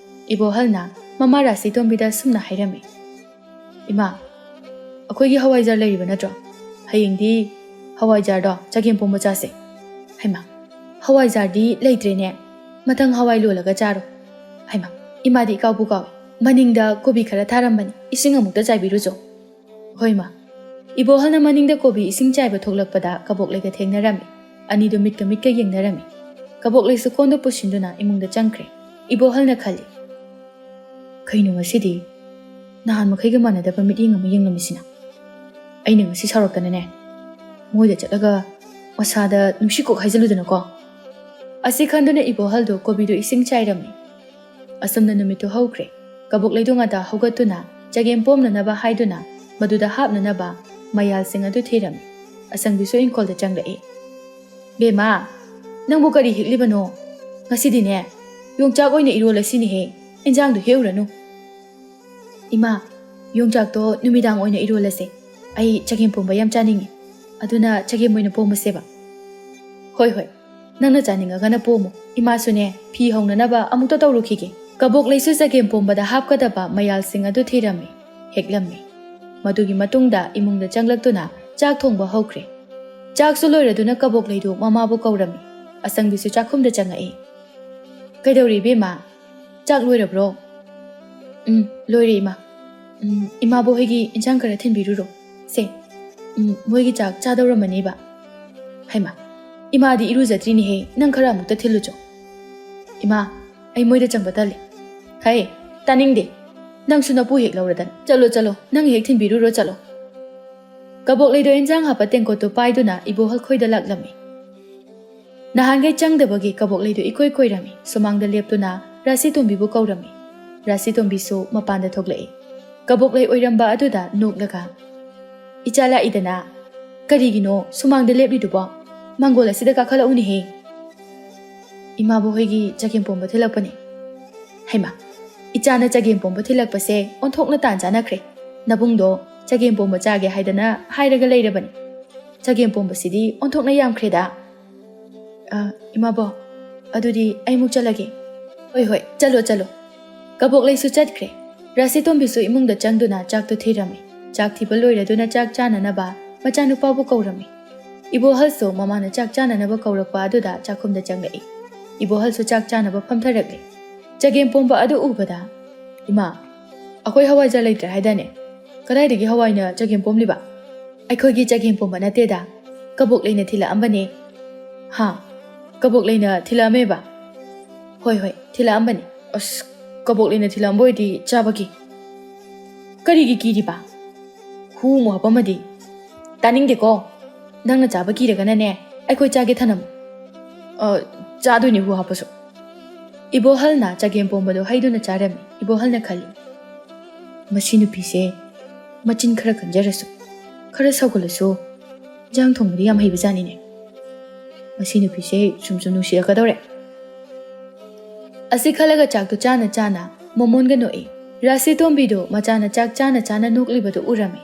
ꯏꯕꯣꯍꯜꯅ ꯃꯃꯥ ꯔꯥꯁꯤꯇꯣꯝꯕꯤꯗ ꯑꯁꯨꯝꯅ ꯍꯥꯏꯔꯝꯃꯤ, "ꯏꯃꯥ, ꯑꯩꯈꯣꯏꯒꯤ ꯍꯋꯥꯏꯖꯥꯔ ꯂꯩꯔꯤꯕ ꯅꯠꯇ꯭ꯔꯣ? ꯍꯌꯦꯡꯗꯤ ꯍꯋꯥꯏꯖꯥꯔꯗꯣ ꯆꯒꯦꯝ ꯄꯣꯝꯕ ꯆꯥꯁꯦ꯫" "ꯍꯩꯃꯥ, ꯍꯋꯥꯏꯖꯥꯔꯗꯤ ꯂꯩꯇ꯭ꯔꯦꯅꯦ꯫ ꯃꯊꯪ ꯍꯋꯥꯏ ꯂꯣꯜꯂꯒ ꯆꯥꯔꯣ꯫" "ꯍꯩꯃꯥ, ꯏꯃꯥꯗꯤ ꯏꯀꯥꯎꯕꯨ ꯀꯥꯎꯏ꯫ ꯃꯅꯤꯡꯗ ꯀꯣꯕꯤ ꯈꯔ ꯊꯥꯔꯝꯕꯅꯤ, ꯏꯁꯤꯡ ꯑꯃꯨꯛꯇ ꯆꯥꯏꯕꯤꯔꯨꯆꯣ꯫" "ꯍꯣꯏ, ꯏꯃꯥ꯫" ꯏꯕꯣꯍꯜꯅ ꯃꯅꯤꯡꯗ ꯀꯣꯕꯤ ꯏꯁꯤꯡ ꯆꯥꯏꯕ ꯊꯣꯛꯂꯛꯄꯗ ꯀꯕꯣꯛꯂꯩꯒ ꯊꯦꯡꯅꯔꯝꯃꯤ꯫ ꯑꯅꯤꯗꯨ ꯃꯤꯠꯀ ꯃꯤꯠꯀ ꯌꯦꯡꯅꯔꯝꯃꯤ꯫ ꯀꯕꯣꯛꯂꯩꯁꯨ ꯀꯣꯟꯗꯣ ꯄꯨꯁꯤꯟꯗꯨꯅ ꯏꯃꯨꯡꯗ ꯆꯪꯈ꯭ꯔꯦ꯫ ꯏꯕꯣꯍꯜꯅ ꯈꯜꯂꯤ, "ꯀꯩꯅꯣ ꯉꯁꯤꯗꯤ ꯅꯍꯥꯟ ꯃꯈꯩꯒ ꯃꯥꯟꯅꯗꯕ ꯃꯤꯠꯌꯦꯡ ꯑꯃ ꯌꯦꯡꯂꯝꯃꯤꯁꯤꯅ? ꯑꯩꯅ ꯉꯁꯤ ꯁꯥꯎꯔꯛꯇꯅꯅꯦ, ꯃꯣꯏꯗ ꯆꯠꯂꯒ ꯃꯁꯥꯗ ꯅꯨꯡꯁꯤ ꯀꯣꯛ ꯍꯥꯏꯖꯤꯜꯂꯨꯗꯅꯀꯣ꯫ ꯑꯁꯤ ꯈꯟꯗꯨꯅ ꯏꯕꯣꯍꯜꯗꯨ ꯀꯣꯕꯤꯗꯨ ꯏꯁꯤꯡ ꯆꯥꯏꯔꯝꯃꯤ꯫ ꯑꯁꯨꯝꯅ ꯅꯨꯃꯤꯠꯇꯨ ꯍꯧꯈ꯭ꯔꯦ꯫ ꯀꯕꯣꯛꯂꯩꯗꯨ ꯉꯟꯇꯥ ꯍꯧꯒꯠꯇꯨꯅ ꯆꯒꯦꯝ ꯄꯣꯝꯅꯅꯕ ꯍꯥꯏꯗꯨꯅ ꯃꯗꯨꯗ ꯍꯥꯞꯅꯅꯕ ꯃꯌꯥꯜꯁꯤꯡ ꯑꯗꯨ ꯊꯤꯔꯝꯃꯤ꯫ ꯑꯁꯪꯕꯤꯁꯨ ꯏꯪꯈꯣꯜꯗ ꯆꯪꯂꯛꯏ꯫ "ꯕꯦꯝꯃ, ꯅꯪꯕꯨ ꯀꯔꯤ ꯍꯦꯛꯂꯤꯕꯅꯣ? ꯉꯁꯤꯗꯤꯅꯦ, ꯌꯣꯡꯆꯥꯛ ꯑꯣꯏꯅ ꯏꯔꯣꯜꯂꯁꯤꯅꯦꯍꯦ, ꯏꯟꯖꯥꯡꯗꯨ ꯍꯦꯛꯎꯔꯅꯨ꯫" "ꯏꯃꯥ, ꯌꯣꯡꯆꯥꯛꯇꯣ ꯅꯨꯃꯤꯗꯥꯡ ꯑꯣꯏꯅ ꯏꯔꯣꯜꯂꯁꯦ꯫ ꯑꯩ ꯆꯒꯦꯝ ꯄꯣꯝꯕ ꯌꯥꯝ ꯆꯥꯅꯤꯡꯉꯤ꯫ ꯑꯗꯨꯅ ꯆꯒꯦꯝ ꯑꯣꯏꯅ ꯄꯣꯝꯃꯁꯦꯕ꯫" "ꯍꯣꯏ, ꯍꯣꯏ, ꯅꯪꯅ ꯆꯥꯅꯤꯡꯉꯒꯅ ꯄꯣꯝꯃꯨ꯫ ꯏꯃꯥꯁꯨꯅꯦ, ꯐꯤ ꯍꯧꯅꯅꯕ ꯑꯃꯨꯛꯇ ꯇꯧꯔꯨꯈꯤꯒꯦ꯫" ꯀꯕꯣꯛꯂꯩꯁꯨ ꯆꯒꯦꯝ ꯄꯣꯝꯕꯗ ꯍꯥꯞꯀꯗꯕ ꯃꯌꯥꯜꯁꯤꯡ ꯑꯗꯨ ꯊꯤꯔꯝꯃꯤ, ꯍꯦꯛꯂꯝꯃꯤ꯫ ꯃꯗꯨꯒꯤ ꯃꯇꯨꯡꯗ ꯏꯃꯨꯡꯗ ꯆꯪꯂꯛꯇꯨꯅ ꯆꯥꯛ ꯊꯣꯡꯕ ꯍꯧꯈ꯭ꯔꯦ꯫ ꯆꯥꯛꯁꯨ ꯂꯣꯏꯔꯗꯨꯅ ꯀꯕꯣꯛꯂꯩꯗꯨ ꯃꯃꯥꯕꯨ ꯀꯧꯔꯝꯃꯤ꯫ ꯑꯁꯪꯕꯤꯁꯨ ꯆꯥꯛꯈꯨꯝꯗ ꯆꯪꯉꯛꯏ꯫ "ꯀꯩꯗꯧꯔꯤ, ꯏꯕꯦꯝꯃ? ꯆꯥꯛ ꯂꯣꯏꯔꯕ꯭ꯔꯣ?" "ꯎꯝ, ꯂꯣꯏꯔꯦ, ꯏꯃꯥ꯫ ꯎꯝ, ꯏꯃꯥꯕꯣ ꯍꯣꯏꯒꯤ ꯏꯟꯁꯥꯡ ꯈꯔ ꯊꯤꯟꯕꯤꯔꯨꯔꯣ꯫ ꯁꯦ, ꯎꯝ, ꯃꯣꯏꯒꯤ ꯆꯥꯛ ꯆꯥꯗꯧꯔꯝꯃꯅꯤꯕ꯫" "ꯍꯩꯃꯥ, ꯏꯃꯥꯗꯤ ꯏꯔꯨꯖꯗ꯭ꯔꯤꯅꯦꯍꯦ, ꯅꯪ ꯈꯔ ꯑꯃꯨꯛꯇ ꯊꯤꯜꯂꯨꯆꯣ꯫" "ꯏꯃꯥ, ꯑꯩ ꯃꯣꯏꯗ ꯆꯪꯕ ꯇꯜꯂꯤ꯫" "ꯍꯩ, ꯇꯥꯅꯤꯡꯗꯦ꯫ ꯅꯪꯁꯨ ꯅꯄꯨ ꯍꯦꯛ ꯂꯧꯔꯗꯅ꯫ ꯆꯠꯂꯣ, ꯆꯠꯂꯣ, ꯅꯪ ꯍꯦꯛ ꯊꯤꯟꯕꯤꯔꯨꯔꯣ, ꯆꯠꯂꯣ꯫" ꯀꯕꯣꯛꯂꯩꯗꯣ ꯏꯟꯖꯥꯡ ꯍꯥꯞꯄ ꯇꯦꯡꯀꯣꯠꯇꯨ ꯄꯥꯏꯗꯨꯅ ꯏꯕꯣꯍꯜ ꯈꯣꯏꯗ ꯂꯥꯛꯂꯝꯃꯤ꯫ ꯅꯍꯥꯟꯈꯩ ꯆꯪꯗꯕꯒꯤ ꯀꯕꯣꯛꯂꯩꯗꯨ ꯏꯀꯣꯏ ꯀꯣꯏꯔꯝꯃꯤ꯫ ꯁꯨꯃꯥꯡꯗ ꯂꯦꯞꯇꯨꯅ ꯔꯥꯁꯤꯇꯣꯝꯕꯤꯕꯨ ꯀꯧꯔꯝꯃꯤ꯫ ꯔꯥꯁꯤꯇꯣꯝꯕꯤꯁꯨ ꯃꯄꯥꯟꯗ ꯊꯣꯛꯂꯛꯏ꯫ ꯀꯕꯣꯛꯂꯩ ꯑꯣꯏꯔꯝꯕ ꯑꯗꯨꯗ ꯅꯣꯛꯂꯒ, "ꯏꯆꯥ ꯂꯥꯛꯏꯗꯅ꯫ ꯀꯔꯤꯒꯤꯅꯣ ꯁꯨꯃꯥꯡꯗ ꯂꯦꯞꯂꯤꯗꯨꯕꯣ? ꯃꯥꯡꯒꯣꯜ ꯑꯁꯤꯗ ꯀꯥꯈꯠꯂꯛꯎꯅꯦꯍꯦ꯫" "ꯏꯃꯥꯕꯣ ꯍꯣꯏꯒꯤ ꯆꯒꯦꯝ ꯄꯣꯝꯕ ꯊꯤꯜꯂꯛꯄꯅꯦ꯫" "ꯍꯩꯃꯥ, ꯏꯆꯥꯅ ꯆꯒꯦꯝ ꯄꯣꯝꯕ ꯊꯤꯜꯂꯛꯄꯁꯦ ꯑꯣꯟꯊꯣꯛꯅ ꯇꯥꯟ ꯆꯥꯅꯈ꯭ꯔꯦ꯫ ꯅꯕꯨꯡꯗꯣ ꯆꯒꯦꯝ ꯄꯣꯝꯕ ꯆꯥꯒꯦ ꯍꯥꯏꯗꯅ ꯍꯥꯏꯔꯒ ꯂꯩꯔꯕꯅꯤ꯫ ꯆꯒꯦꯝ ꯄꯣꯝꯕꯁꯤꯗꯤ ꯑꯣꯟꯊꯣꯛꯅ ꯌꯥꯝꯈ꯭ꯔꯦꯗ꯫" "ꯑ, ꯏꯃꯥꯕꯣ, ꯑꯗꯨꯗꯤ ꯑꯩꯃꯨꯛ ꯆꯠꯂꯒꯦ꯫" "ꯍꯣꯏ, ꯍꯣꯏ, ꯆꯠꯂꯣ, ꯆꯠꯂꯣ꯫" ꯀꯕꯣꯛꯂꯩꯁꯨ ꯆꯠꯈ꯭ꯔꯦ꯫ ꯔꯥꯁꯤꯇꯣꯝꯕꯤꯁꯨ ꯏꯃꯨꯡꯗ ꯆꯪꯗꯨꯅ ꯆꯥꯛꯇꯨ ꯊꯤꯔꯝꯃꯤ꯫ ꯆꯥꯛ ꯊꯤꯕ ꯂꯣꯏꯔꯗꯨꯅ ꯆꯥꯛ ꯆꯥꯅꯅꯕ ꯃꯆꯥꯅꯨꯄꯥꯕꯨ ꯀꯧꯔꯝꯃꯤ꯫ ꯏꯕꯣꯍꯜꯁꯨ ꯃꯃꯥꯅ ꯆꯥꯛ ꯆꯥꯅꯅꯕ ꯀꯧꯔꯛꯄ ꯑꯗꯨꯗ ꯆꯥꯛꯈꯨꯝꯗ ꯆꯪꯂꯛꯏ꯫ ꯏꯕꯣꯍꯜꯁꯨ ꯆꯥꯛ ꯆꯥꯅꯕ ꯐꯝꯊꯔꯛꯂꯤ꯫ ꯆꯒꯦꯝ ꯄꯣꯝꯕ ꯑꯗꯨ ꯎꯕꯗ, "ꯏꯃꯥ, ꯑꯩꯈꯣꯏ ꯍꯋꯥꯏꯖꯥꯔ ꯂꯩꯇ꯭ꯔꯦ ꯍꯥꯏꯗꯥꯏꯅꯦ? ꯀꯗꯥꯏꯗꯒꯤ ꯍꯋꯥꯏꯅ ꯆꯒꯦꯝ ꯄꯣꯝꯂꯤꯕ?" "ꯑꯩꯈꯣꯏꯒꯤ ꯆꯒꯦꯝ ꯄꯣꯝꯕ ꯅꯠꯇꯦꯗ, ꯀꯕꯣꯛꯂꯩꯅ ꯊꯤꯜꯂꯛꯑꯝꯕꯅꯦ꯫" "ꯍꯥ? ꯀꯕꯣꯛꯂꯩꯅ ꯊꯤꯜꯂꯛꯑꯝꯃꯦꯕ?" "ꯍꯣꯏ, ꯍꯣꯏ, ꯊꯤꯜꯂꯛꯑꯝꯕꯅꯤ꯫" "ꯑꯁ, ꯀꯕꯣꯛꯂꯩꯅ ꯊꯤꯜꯂꯛꯑꯝꯕ ꯑꯣꯏꯗꯤ ꯆꯥꯕ ꯀꯤ꯫" "ꯀꯔꯤꯒꯤ ꯀꯤꯔꯤꯕ? ꯍꯨ ꯑꯃꯨꯛ ꯍꯥꯞꯄꯝꯃꯗꯤ?" "ꯇꯥꯅꯤꯡꯗꯦꯀꯣ꯫ ꯅꯪꯅ ꯆꯥꯕ ꯀꯤꯔꯒꯅꯅꯦ, ꯑꯩꯈꯣꯏ ꯆꯥꯒꯦ ꯊꯅꯝꯃꯨ꯫" "ꯑ, ꯆꯥꯗꯣꯏꯅꯤ ꯍꯨ ꯍꯥꯞꯄꯁꯨ꯫ ꯏꯕꯣꯍꯜꯅ ꯆꯒꯦꯝ ꯄꯣꯝꯕꯗꯣ ꯍꯩꯗꯨꯅ ꯆꯥꯔꯝꯃꯤ꯫ ꯏꯕꯣꯍꯜꯅ ꯈꯜꯂꯤ, "ꯃꯁꯤ ꯅꯨꯄꯤꯁꯦ ꯃꯆꯤꯟ ꯈꯔ ꯀꯟꯖꯔꯁꯨ, ꯈꯔ ꯁꯧꯒꯜꯂꯁꯨ, ꯏꯟꯖꯥꯡ ꯊꯣꯡꯕꯗꯤ ꯌꯥꯝ ꯍꯩꯕꯖꯥꯠꯅꯤꯅꯦ꯫ ꯃꯁꯤ ꯅꯨꯄꯤꯁꯦ ꯁꯨꯝ ꯁꯨꯝ ꯅꯨꯡꯁꯤꯔꯛꯀꯗꯧꯔꯦ"꯫ ꯑꯁꯤ ꯈꯜꯂꯒ ꯆꯥꯛꯇꯨ ꯆꯥꯅ ꯆꯥꯅ ꯃꯣꯃꯣꯟꯒ ꯅꯣꯛꯏ꯫ ꯔꯥꯁꯤ ꯇꯣꯝꯕꯤꯗꯨ ꯃꯆꯥꯅ ꯆꯥꯛ ꯆꯥꯅ ꯆꯥꯅ ꯅꯣꯛꯂꯤꯕꯗꯨ ꯎꯔꯝꯃꯤ꯫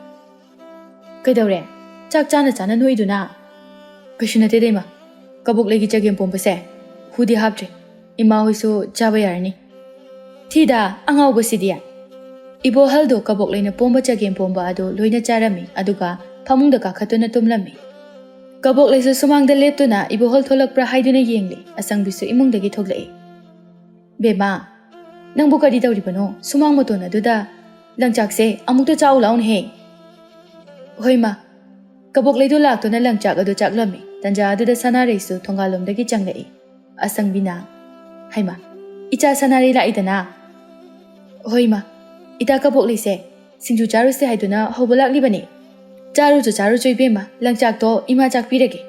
"ꯀꯩꯗꯧꯔꯦ? ꯆꯥꯛ ꯆꯥꯅ ꯆꯥꯅ ꯅꯣꯛꯏꯗꯨꯅ?" "ꯀꯩꯁꯨ ꯅꯠꯇꯦꯗ ꯏꯃꯥ, ꯀꯕꯣꯛꯂꯩꯒꯤ ꯆꯒꯦꯝ ꯄꯣꯝꯕꯁꯦ ꯍꯨꯗꯤ ꯍꯥꯞꯇ꯭ꯔꯦ, ꯏꯃꯥ ꯍꯣꯏꯁꯨ ꯆꯥꯕ ꯌꯥꯔꯅꯤ"꯫ "ꯊꯤꯗ ꯑꯉꯥꯎꯕꯁꯤꯗꯤ"꯫ ꯏꯕꯣꯍꯜꯗꯣ ꯀꯕꯣꯛꯂꯩꯅ ꯄꯣꯝꯕ ꯆꯒꯦꯝ ꯄꯣꯝꯕ ꯑꯗꯨ ꯂꯣꯏꯅ ꯆꯥꯔꯝꯃꯤ, ꯑꯗꯨꯒ ꯐꯃꯨꯡꯗ ꯀꯥꯈꯠꯇꯨꯅ ꯇꯨꯝꯂꯝꯃꯤ꯫ ꯀꯕꯣꯛꯂꯩꯁꯨ ꯁꯨꯃꯥꯡꯗ ꯂꯦꯞꯇꯨꯅ ꯏꯕꯣꯍꯜ ꯊꯣꯛꯂꯛꯄ꯭ꯔꯥ ꯍꯥꯏꯗꯨꯅ ꯌꯦꯡꯂꯤ꯫ ꯑꯁꯪꯕꯤꯁꯨ ꯏꯃꯨꯡꯗꯒꯤ ꯊꯣꯛꯂꯛꯏ꯫ "ꯕꯦꯝꯃ, ꯅꯪꯕꯨ ꯀꯔꯤ ꯇꯧꯔꯤꯕꯅꯣ? ꯁꯨꯃꯥꯡ ꯃꯇꯣꯟ ꯑꯗꯨꯗ ꯂꯪꯆꯥꯛꯁꯦ ꯑꯃꯨꯛꯇ ꯆꯥꯎ ꯂꯥꯎꯅꯦꯍꯦ"꯫ "ꯍꯣꯏ ꯃꯥ"꯫ ꯀꯕꯣꯛꯂꯩꯗꯨ ꯂꯥꯛꯇꯨꯅ ꯂꯪꯆꯥꯛ ꯑꯗꯨ ꯆꯥꯛꯂꯝꯃꯤ꯫ ꯇꯟꯖꯥ ꯑꯗꯨꯗ ꯁꯅꯥꯔꯩꯁꯨ ꯊꯣꯡꯒꯥꯜꯂꯣꯝꯗꯒꯤ ꯆꯪꯂꯛꯏ꯫ ꯑꯁꯪꯕꯤꯅ, "ꯍꯩꯃꯥ, ꯏꯆꯥ ꯁꯅꯥꯔꯩ ꯂꯥꯛꯏꯗꯅ"꯫ "ꯍꯣꯏ ꯃꯥ, ꯏꯇꯥ ꯀꯕꯣꯛꯂꯩꯁꯦ ꯁꯤꯡꯖꯨ ꯆꯥꯔꯨꯁꯦ ꯍꯥꯏꯗꯨꯅ ꯍꯧꯕ ꯂꯥꯛꯂꯤꯕꯅꯤ"꯫ "ꯆꯥꯔꯨꯆꯣ ꯆꯥꯔꯨꯆꯣ ꯏꯕꯦꯝꯃ, ꯂꯪꯆꯥꯛꯇꯣ ꯏꯃꯥ ꯆꯥꯛꯄꯤꯔꯒꯦ꯫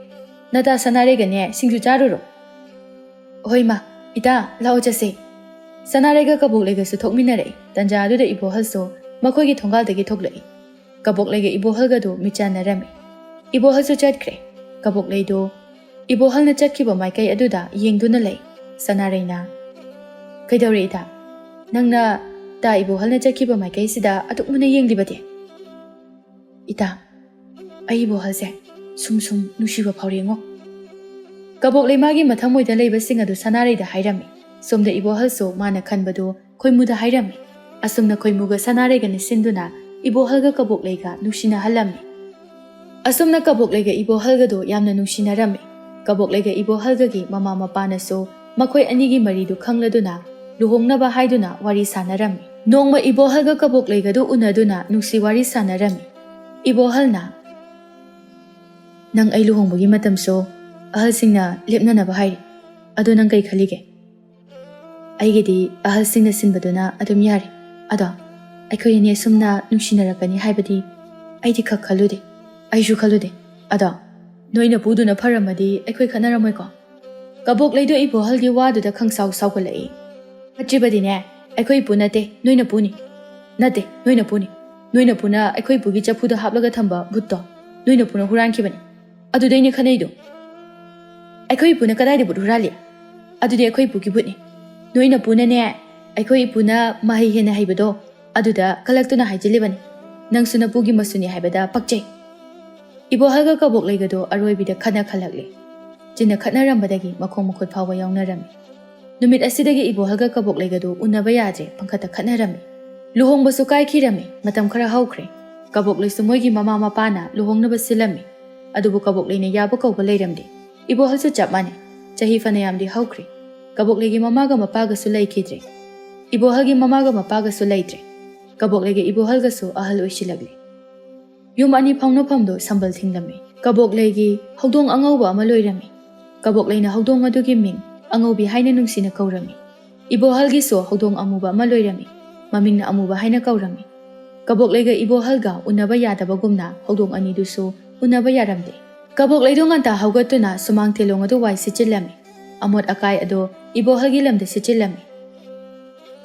ꯅꯇꯥ ꯁꯅꯥꯔꯩꯒꯅꯦ ꯁꯤꯡꯖꯨ ꯆꯥꯔꯨꯔꯣ"꯫ "ꯍꯣꯏ ꯃꯥ, ꯏꯇꯥ, ꯂꯥꯛꯑꯣ ꯆꯠꯁꯦ"꯫ ꯁꯅꯥꯔꯩꯒ ꯀꯕꯣꯛꯂꯩꯒꯁꯨ ꯊꯣꯛꯃꯤꯟꯅꯔꯛꯏ꯫ ꯇꯟꯖꯥ ꯑꯗꯨꯗ ꯏꯕꯣꯍꯜꯁꯨ ꯃꯈꯣꯏꯒꯤ ꯊꯣꯡꯒꯥꯜꯗꯒꯤ ꯊꯣꯛꯂꯛꯏ꯫ ꯀꯕꯣꯛꯂꯩꯒ ꯏꯕꯣꯍꯜꯒꯗꯨ ꯃꯤꯠꯆꯥꯟꯅꯔꯝꯃꯤ꯫ ꯏꯕꯣꯍꯜꯁꯨ ꯆꯠꯈ꯭ꯔꯦ꯫ ꯀꯕꯣꯛꯂꯩꯗꯨ ꯏꯕꯣꯍꯜꯅ ꯆꯠꯈꯤꯕ ꯃꯥꯏꯀꯩ ꯑꯗꯨꯗ ꯌꯦꯡꯗꯨꯅ ꯂꯩ꯫ ꯁꯅꯥꯔꯩꯅ, "ꯀꯩꯗꯧꯔꯦ ꯏꯇꯥ? ꯅꯪꯅ ꯇꯥ ꯏꯕꯣꯍꯜꯅ ꯆꯠꯈꯤꯕ ꯃꯥꯏꯀꯩꯁꯤꯗ ꯑꯗꯨꯛ ꯃꯨꯟꯅ ꯌꯦꯡꯂꯤꯕꯗꯤ?" "ꯏꯇꯥ, ꯑꯩ ꯏꯕꯣꯍꯜꯁꯦ ꯁꯨꯝ ꯁꯨꯝ ꯅꯨꯡꯁꯤꯕ ꯐꯥꯎꯔꯦꯉꯣ"꯫ ꯀꯕꯣꯛꯂꯩ ꯃꯥꯒꯤ ꯃꯊꯃꯣꯏꯗ ꯂꯩꯕꯁꯤꯡ ꯑꯗꯨ ꯁꯅꯥꯔꯩꯗ ꯍꯥꯏꯔꯝꯃꯤ꯫ ꯁꯣꯝꯗ ꯏꯕꯣꯍꯜꯁꯨ ꯃꯥꯅ ꯈꯟꯕꯗꯨ ꯈꯣꯏꯃꯨꯗ ꯍꯥꯏꯔꯝꯃꯤ꯫ ꯑꯁꯨꯝꯅ ꯈꯣꯏꯃꯨꯒ ꯁꯅꯥꯔꯩꯒ ꯅꯤꯡꯁꯤꯟꯗꯨꯅ ꯏꯕꯣꯍꯜꯒ ꯀꯕꯣꯛꯂꯩꯒ ꯅꯨꯡꯁꯤꯅꯍꯜꯂꯝꯃꯤ꯫ ꯑꯁꯨꯝꯅ ꯀꯕꯣꯛꯂꯩꯒ ꯏꯕꯣꯍꯜꯒꯗꯨ ꯌꯥꯝꯅ ꯅꯨꯡꯁꯤꯅꯔꯝꯃꯤ꯫ ꯀꯕꯣꯛꯂꯩꯒ ꯏꯕꯣꯍꯜꯒꯒꯤ ꯃꯃꯥ ꯃꯄꯥꯅꯁꯨ ꯃꯈꯣꯏ ꯑꯅꯤꯒꯤ ꯃꯔꯤꯗꯨ ꯈꯪꯂꯗꯨꯅ ꯂꯨꯍꯣꯡꯅꯕ ꯍꯥꯏꯗꯨꯅ ꯋꯥꯔꯤ ꯁꯥꯟꯅꯔꯝꯃꯤ꯫ ꯅꯣꯡꯃ ꯏꯕꯣꯍꯜꯒ ꯀꯕꯣꯛꯂꯩꯒꯗꯨ ꯎꯅꯗꯨꯅ ꯅꯨꯡꯁꯤ ꯋꯥꯔꯤ ꯁꯥꯟꯅꯔꯝꯃꯤ꯫ ꯏꯕꯣꯍꯜꯅ, "ꯅꯪ ꯑꯩ ꯂꯨꯍꯣꯡꯕꯒꯤ ꯃꯇꯝꯁꯨ ꯑꯍꯜꯁꯤꯡꯅ ꯂꯦꯞꯅꯅꯕ ꯍꯥꯏꯔꯤ꯫ ꯑꯗꯣ ꯅꯪ ꯀꯩ ꯈꯜꯂꯤꯒꯦ?" "ꯑꯩꯒꯤꯗꯤ ꯑꯍꯜꯁꯤꯡꯅ ꯁꯤꯟꯕꯗꯨꯅ ꯑꯗꯨꯝ ꯌꯥꯔꯦ꯫ ꯑꯗꯣ ꯑꯩꯈꯣꯏ ꯑꯅꯤ ꯑꯁꯨꯝꯅ ꯅꯨꯡꯁꯤꯅꯔꯛꯀꯅꯤ ꯍꯥꯏꯕꯗꯤ ꯑꯩꯗꯤ ꯈꯛ ꯈꯜꯂꯨꯗꯦ"꯫ "ꯑꯩꯁꯨ ꯈꯜꯂꯨꯗꯦ꯫ ꯑꯗꯣ ꯅꯣꯏ ꯅꯄꯨꯗꯨꯅ ꯐꯔꯝꯃꯗꯤ ꯑꯩꯈꯣꯏ ꯈꯠꯅꯔꯝꯃꯣꯏꯀꯣ?" ꯀꯕꯣꯛꯂꯩꯗꯣ ꯏꯕꯣꯍꯜꯒꯤ ꯋꯥꯗꯨꯗ ꯈꯪꯁꯥꯎ ꯁꯥꯎꯒꯠꯂꯛꯏ꯫ "ꯐꯠꯇ꯭ꯔꯤꯕꯗꯤꯅꯦ, ꯑꯩꯈꯣꯏ ꯏꯄꯨ ꯅꯠꯇꯦ, ꯅꯣꯏ ꯅꯄꯨꯅꯤ꯫ ꯅꯠꯇꯦ, ꯅꯣꯏ ꯅꯄꯨꯅꯤ꯫ ꯅꯣꯏ ꯅꯄꯨꯅ ꯑꯩꯈꯣꯏ ꯏꯄꯨꯒꯤ ꯆꯐꯨꯗ ꯍꯥꯞꯂꯒ ꯊꯝꯕ ꯕꯨꯠꯇꯣ ꯅꯣꯏ ꯅꯄꯨꯅ ꯍꯨꯔꯥꯟꯈꯤꯕꯅꯤ꯫ ꯑꯗꯨꯗꯩꯅꯦ ꯈꯠꯅꯩꯗꯣ꯫ ꯑꯩꯈꯣꯏ ꯏꯄꯨꯅ ꯀꯗꯥꯏꯗ ꯕꯨꯠ ꯍꯨꯔꯥꯜꯂꯤ? ꯑꯗꯨꯗꯤ ꯑꯩꯈꯣꯏ ꯏꯄꯨꯒꯤ ꯕꯨꯠꯅꯤ꯫ ꯅꯣꯏ ꯅꯄꯨꯅꯅꯦ, ꯑꯩꯈꯣꯏ ꯏꯄꯨꯅ ꯃꯍꯩ ꯍꯦꯟꯅ ꯍꯩꯕꯗꯣ ꯑꯗꯨꯗ ꯀꯜꯂꯛꯇꯨꯅ ꯍꯥꯏꯖꯤꯜꯂꯤꯕꯅꯤ꯫ ꯅꯪꯁꯨ ꯅꯄꯨꯒꯤ ꯃꯁꯨꯅꯤ ꯍꯥꯏꯕꯗ ꯄꯛꯆꯩ꯫" ꯏꯕꯣꯍꯜꯒ ꯀꯕꯣꯛꯂꯩꯒꯗꯣ ꯑꯔꯣꯏꯕꯤꯗ ꯈꯠꯅ ꯈꯜꯂꯛꯂꯦ꯫ ꯆꯤꯟꯅ ꯈꯠꯅꯔꯝꯕꯗꯒꯤ ꯃꯈꯣꯡ ꯃꯈꯨꯠ ꯐꯥꯎꯕ ꯌꯥꯎꯅꯔꯝꯃꯤ꯫ ꯅꯨꯃꯤꯠ ꯑꯁꯤꯗꯒꯤ ꯏꯕꯣꯍꯜꯒ ꯀꯕꯣꯛꯂꯩꯒꯗꯣ ꯎꯅꯕ ꯌꯥꯗ꯭ꯔꯦ, ꯄꯪꯈꯠꯇ ꯈꯠꯅꯔꯝꯃꯤ꯫ ꯂꯨꯍꯣꯡꯕꯁꯨ ꯀꯥꯏꯈꯤꯔꯝꯃꯤ, ꯃꯇꯝ ꯈꯔ ꯍꯧꯈ꯭ꯔꯦ꯫ ꯀꯕꯣꯛꯂꯩꯁꯨ ꯃꯣꯏꯒꯤ ꯃꯃꯥ ꯃꯄꯥꯅ ꯂꯨꯍꯣꯡꯅꯕ ꯁꯤꯜꯂꯝꯃꯤ꯫ ꯑꯗꯨꯕꯨ ꯀꯕꯣꯛꯂꯩꯅ ꯌꯥꯕ ꯀꯧꯕ ꯂꯩꯔꯝꯗꯦ꯫ ꯏꯕꯣꯍꯜꯁꯨ ꯆꯞ ꯃꯥꯟꯅꯩ꯫ ꯆꯍꯤ ꯐꯅꯌꯥꯝꯗꯤ ꯍꯧꯈ꯭ꯔꯦ꯫ ꯀꯕꯣꯛꯂꯩꯒꯤ ꯃꯃꯥꯒ ꯃꯄꯥꯒꯁꯨ ꯂꯩꯈꯤꯗ꯭ꯔꯦ꯫ ꯏꯕꯣꯍꯜꯒꯤ ꯃꯃꯥꯒ ꯃꯄꯥꯒꯁꯨ ꯂꯩꯇ꯭ꯔꯦ꯫ ꯀꯕꯣꯛꯂꯩꯒ ꯏꯕꯣꯍꯜꯒꯁꯨ ꯑꯍꯜ ꯑꯣꯏꯁꯤꯜꯂꯛꯂꯦ꯫ ꯌꯨꯝ ꯑꯅꯤ ꯐꯥꯎꯅꯐꯝꯗꯣ ꯁꯝꯕꯜ ꯊꯤꯡꯂꯝꯃꯤ꯫ ꯀꯕꯣꯛꯂꯩꯒꯤ ꯍꯧꯗꯣꯡ ꯑꯉꯧꯕ ꯑꯃ ꯂꯣꯏꯔꯝꯃꯤ꯫ ꯀꯕꯣꯛꯂꯩꯅ ꯍꯧꯗꯣꯡ ꯑꯗꯨꯒꯤ ꯃꯤꯡ ꯑꯉꯧꯕꯤ ꯍꯥꯏꯅ ꯅꯨꯡꯁꯤꯅ ꯀꯧꯔꯝꯃꯤ꯫ ꯏꯕꯣꯍꯜꯒꯤꯁꯨ ꯍꯧꯗꯣꯡ ꯑꯃꯨꯕ ꯑꯃ ꯂꯣꯏꯔꯝꯃꯤ꯫ ꯃꯃꯤꯡꯅ ꯑꯃꯨꯕ ꯍꯥꯏꯅ ꯀꯧꯔꯝꯃꯤ꯫ ꯀꯕꯣꯛꯂꯩꯒ ꯏꯕꯣꯍꯜꯒ ꯎꯅꯕ ꯌꯥꯗꯕꯒꯨꯝꯅ ꯍꯧꯗꯣꯡ ꯑꯅꯤꯗꯨꯁꯨ ꯎꯅꯕ ꯌꯥꯔꯝꯗꯦ꯫ ꯀꯕꯣꯛꯂꯩꯗꯣ ꯉꯟꯇꯥ ꯍꯧꯒꯠꯇꯨꯅ ꯁꯨꯃꯥꯡ ꯇꯦꯂꯣꯡ ꯑꯗꯨ ꯋꯥꯏ ꯁꯤꯠꯆꯤꯜꯂꯝꯃꯤ꯫ ꯑꯃꯣꯠ ꯑꯀꯥꯏ ꯑꯗꯣ ꯏꯕꯣꯍꯜꯒꯤ ꯂꯝꯗ ꯁꯤꯠꯆꯤꯜꯂꯝꯃꯤ꯫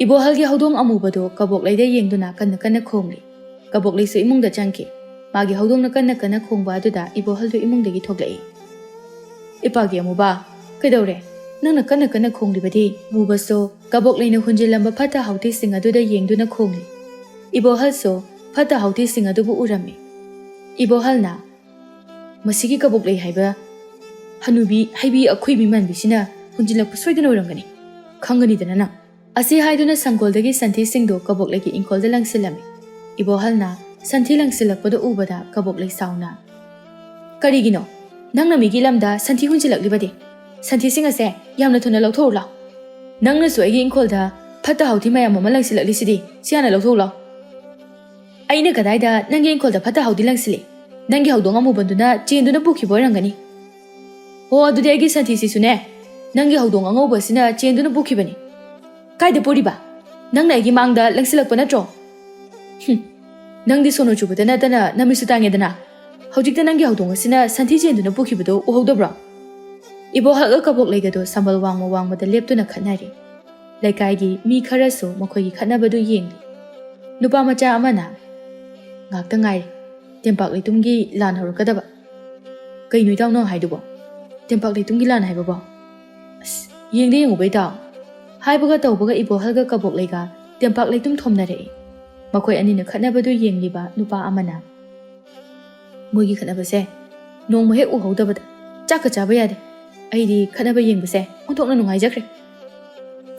ꯏꯕꯣꯍꯜꯒꯤ ꯍꯧꯗꯣꯡ ꯑꯃꯨꯕꯗꯣ ꯀꯕꯣꯛꯂꯩꯗ ꯌꯦꯡꯗꯨꯅ ꯀꯟꯅ ꯀꯟꯅ ꯈꯣꯡꯂꯤ꯫ ꯀꯕꯣꯛꯂꯩꯁꯨ ꯏꯃꯨꯡꯗ ꯆꯪꯈꯤ꯫ ꯃꯥꯒꯤ ꯍꯧꯗꯣꯡꯅ ꯀꯟꯅ ꯀꯟꯅ ꯈꯣꯡꯕ ꯑꯗꯨꯗ ꯏꯕꯣꯍꯜꯗꯨ ꯏꯃꯨꯡꯗꯒꯤ ꯊꯣꯛꯂꯛꯏ꯫ "ꯏꯄꯥꯒꯤ ꯑꯃꯨꯕ, ꯀꯩꯗꯧꯔꯦ? ꯅꯪꯅ ꯀꯟꯅ ꯀꯟꯅ ꯈꯣꯡꯂꯤꯕꯗꯤ?" ꯑꯃꯨꯕꯁꯨ ꯀꯕꯣꯛꯂꯩꯅ ꯍꯨꯟꯖꯤꯜꯂꯝꯕ ꯐꯠꯇ ꯍꯥꯎꯊꯤꯁꯤꯡ ꯑꯗꯨꯗ ꯌꯦꯡꯗꯨꯅ ꯈꯣꯡꯂꯤ꯫ ꯏꯕꯣꯍꯜꯁꯨ ꯐꯠꯇ ꯍꯥꯎꯊꯤꯁꯤꯡ ꯑꯗꯨꯕꯨ ꯎꯔꯝꯃꯤ꯫ ꯏꯕꯣꯍꯜꯅ, "ꯃꯁꯤꯒꯤ ꯀꯕꯣꯛꯂꯩ ꯍꯥꯏꯕ ꯍꯅꯨꯕꯤ ꯍꯩꯕꯤ ꯑꯈꯨꯏꯕꯤ ꯃꯥꯟꯕꯤꯁꯤꯅ ꯍꯨꯟꯖꯤꯜꯂꯛꯄ ꯁꯣꯏꯗꯅ ꯑꯣꯏꯔꯝꯒꯅꯤ꯫ ꯈꯪꯒꯅꯤꯗꯅ ꯅꯪ꯫" ꯑꯁꯤ ꯍꯥꯏꯗꯨꯅ ꯁꯪꯒꯣꯜꯗꯒꯤ ꯁꯟꯊꯤꯁꯤꯡꯗꯨ ꯀꯕꯣꯛꯂꯩꯒꯤ ꯏꯪꯈꯣꯜꯗ ꯂꯪꯁꯤꯜꯂꯝꯃꯤ꯫ ꯏꯕꯣꯍꯜꯅ ꯁꯟꯊꯤ ꯂꯪꯁꯤꯜꯂꯛꯄꯗꯨ ꯎꯕꯗ ꯀꯕꯣꯛꯂꯩ ꯁꯥꯎꯅ, "ꯀꯔꯤꯒꯤꯅꯣ ꯅꯪꯅ ꯃꯤꯒꯤ ꯂꯝꯗ ꯁꯟꯊꯤ ꯍꯨꯟꯖꯤꯜꯂꯛꯂꯤꯕꯗꯤ? ꯁꯟꯊꯤꯁꯤꯡ ꯑꯁꯦ ꯌꯥꯝꯅ ꯊꯨꯅ ꯂꯧꯊꯣꯛꯎ ꯂꯥꯎ꯫ ꯅꯪꯅꯁꯨ ꯑꯩꯒꯤ ꯏꯪꯈꯣꯜꯗ ꯐꯠꯇ ꯍꯥꯎꯊꯤ ꯃꯌꯥꯝ ꯑꯃ ꯂꯪꯁꯤꯜꯂꯛꯂꯤꯁꯤꯗꯤ, ꯁꯤ ꯍꯥꯟꯅ ꯂꯧꯊꯣꯛꯎ ꯂꯥꯎ꯫" "ꯑꯩꯅ ꯀꯗꯥꯏꯗ ꯅꯪꯒꯤ ꯏꯪꯈꯣꯜꯗ ꯐꯠꯇ ꯍꯥꯎꯊꯤ ꯂꯪꯁꯤꯜꯂꯤ? ꯅꯪꯒꯤ ꯍꯧꯗꯣꯡ ꯑꯃꯨꯕꯗꯨꯅ ꯆꯦꯟꯗꯨꯅ ꯄꯨꯈꯤꯕ ꯑꯣꯏꯔꯝꯒꯅꯤ꯫ ꯑꯣ, ꯑꯗꯨꯗꯤ ꯑꯩꯒꯤ ꯁꯟꯊꯤꯁꯤꯁꯨꯅꯦ, ꯅꯪꯒꯤ ꯍꯧꯗꯣꯡ ꯑꯉꯧꯕꯁꯤꯅ ꯆꯦꯟꯗꯨꯅ ꯄꯨꯈꯤꯕꯅꯤ꯫ ꯀꯥꯏꯗ ꯄꯨꯔꯤꯕ? ꯅꯪꯅ ꯑꯩꯒꯤ ꯃꯥꯡꯗ ꯂꯪꯁꯤꯜꯂꯛꯄ ꯅꯠꯇ꯭ꯔꯣ? ꯍꯨꯝ, ꯅꯪꯗꯤ ꯁꯣꯅꯣ ꯆꯨꯕꯗ ꯅꯠꯇꯅ ꯅꯃꯤꯠꯁꯨ ꯇꯥꯡꯉꯦꯗꯅ꯫ ꯍꯧꯖꯤꯛꯇ ꯅꯪꯒꯤ ꯍꯧꯗꯣꯡ ꯑꯁꯤꯅ ꯁꯟꯊꯤ ꯆꯦꯟꯗꯨꯅ ꯄꯨꯈꯤꯕꯗꯣ ꯎꯍꯧꯗꯕ꯭ꯔꯣ?" ꯏꯕꯣꯍꯜꯒ ꯀꯕꯣꯛꯂꯩꯒꯗꯣ ꯁꯝꯕꯜ ꯋꯥꯡꯃ ꯋꯥꯡꯃꯗ ꯂꯦꯞꯇꯨꯅ ꯈꯠꯅꯔꯤ꯫ ꯂꯩꯀꯥꯏꯒꯤ ꯃꯤ ꯈꯔꯁꯨ ꯃꯈꯣꯏꯒꯤ ꯈꯠꯅꯕꯗꯨ ꯌꯦꯡꯂꯤ꯫ ꯅꯨꯄꯥ ꯃꯆꯥ ꯑꯃꯅ, "ꯉꯥꯛꯇ ꯉꯥꯏꯔꯦ, ꯇꯦꯝꯄꯥꯛ ꯂꯩꯇꯨꯝꯒꯤ ꯂꯥꯟ ꯍꯧꯔꯛꯀꯗꯕ꯫" "ꯀꯩꯅꯣ ꯏꯇꯥꯎ ꯅꯪ ꯍꯥꯏꯗꯨꯕꯣ? ꯇꯦꯝꯄꯥꯛ ꯂꯩꯇꯨꯝꯒꯤ ꯂꯥꯟ ꯍꯥꯏꯕꯕꯣ?" "ꯑꯁ, ꯌꯦꯡꯗ ꯌꯦꯡꯉꯨꯕ ꯏꯇꯥꯎ꯫" ꯍꯥꯏꯕꯒ ꯇꯧꯕꯒ ꯏꯕꯣꯍꯜꯒ ꯀꯕꯣꯛꯂꯩꯒ ꯇꯦꯝꯄꯥꯛ ꯂꯩꯇꯨꯝ ꯊꯣꯝꯅꯔꯛꯏ꯫ ꯃꯈꯣꯏ ꯑꯅꯤꯅ ꯈꯠꯅꯕꯗꯨ ꯌꯦꯡꯂꯤꯕ ꯅꯨꯄꯥ ꯑꯃꯅ, "ꯃꯣꯏꯒꯤ ꯈꯠꯅꯕꯁꯦ ꯅꯣꯡꯃ ꯍꯦꯛ ꯎꯍꯧꯗꯕꯗ ꯆꯥꯛꯀ ꯆꯥꯕ ꯌꯥꯗꯦ꯫ ꯑꯩꯗꯤ ꯈꯠꯅꯕ ꯌꯦꯡꯕꯁꯦ ꯑꯣꯟꯊꯣꯛꯅ ꯅꯨꯡꯉꯥꯏꯖꯈ꯭ꯔꯦ꯫"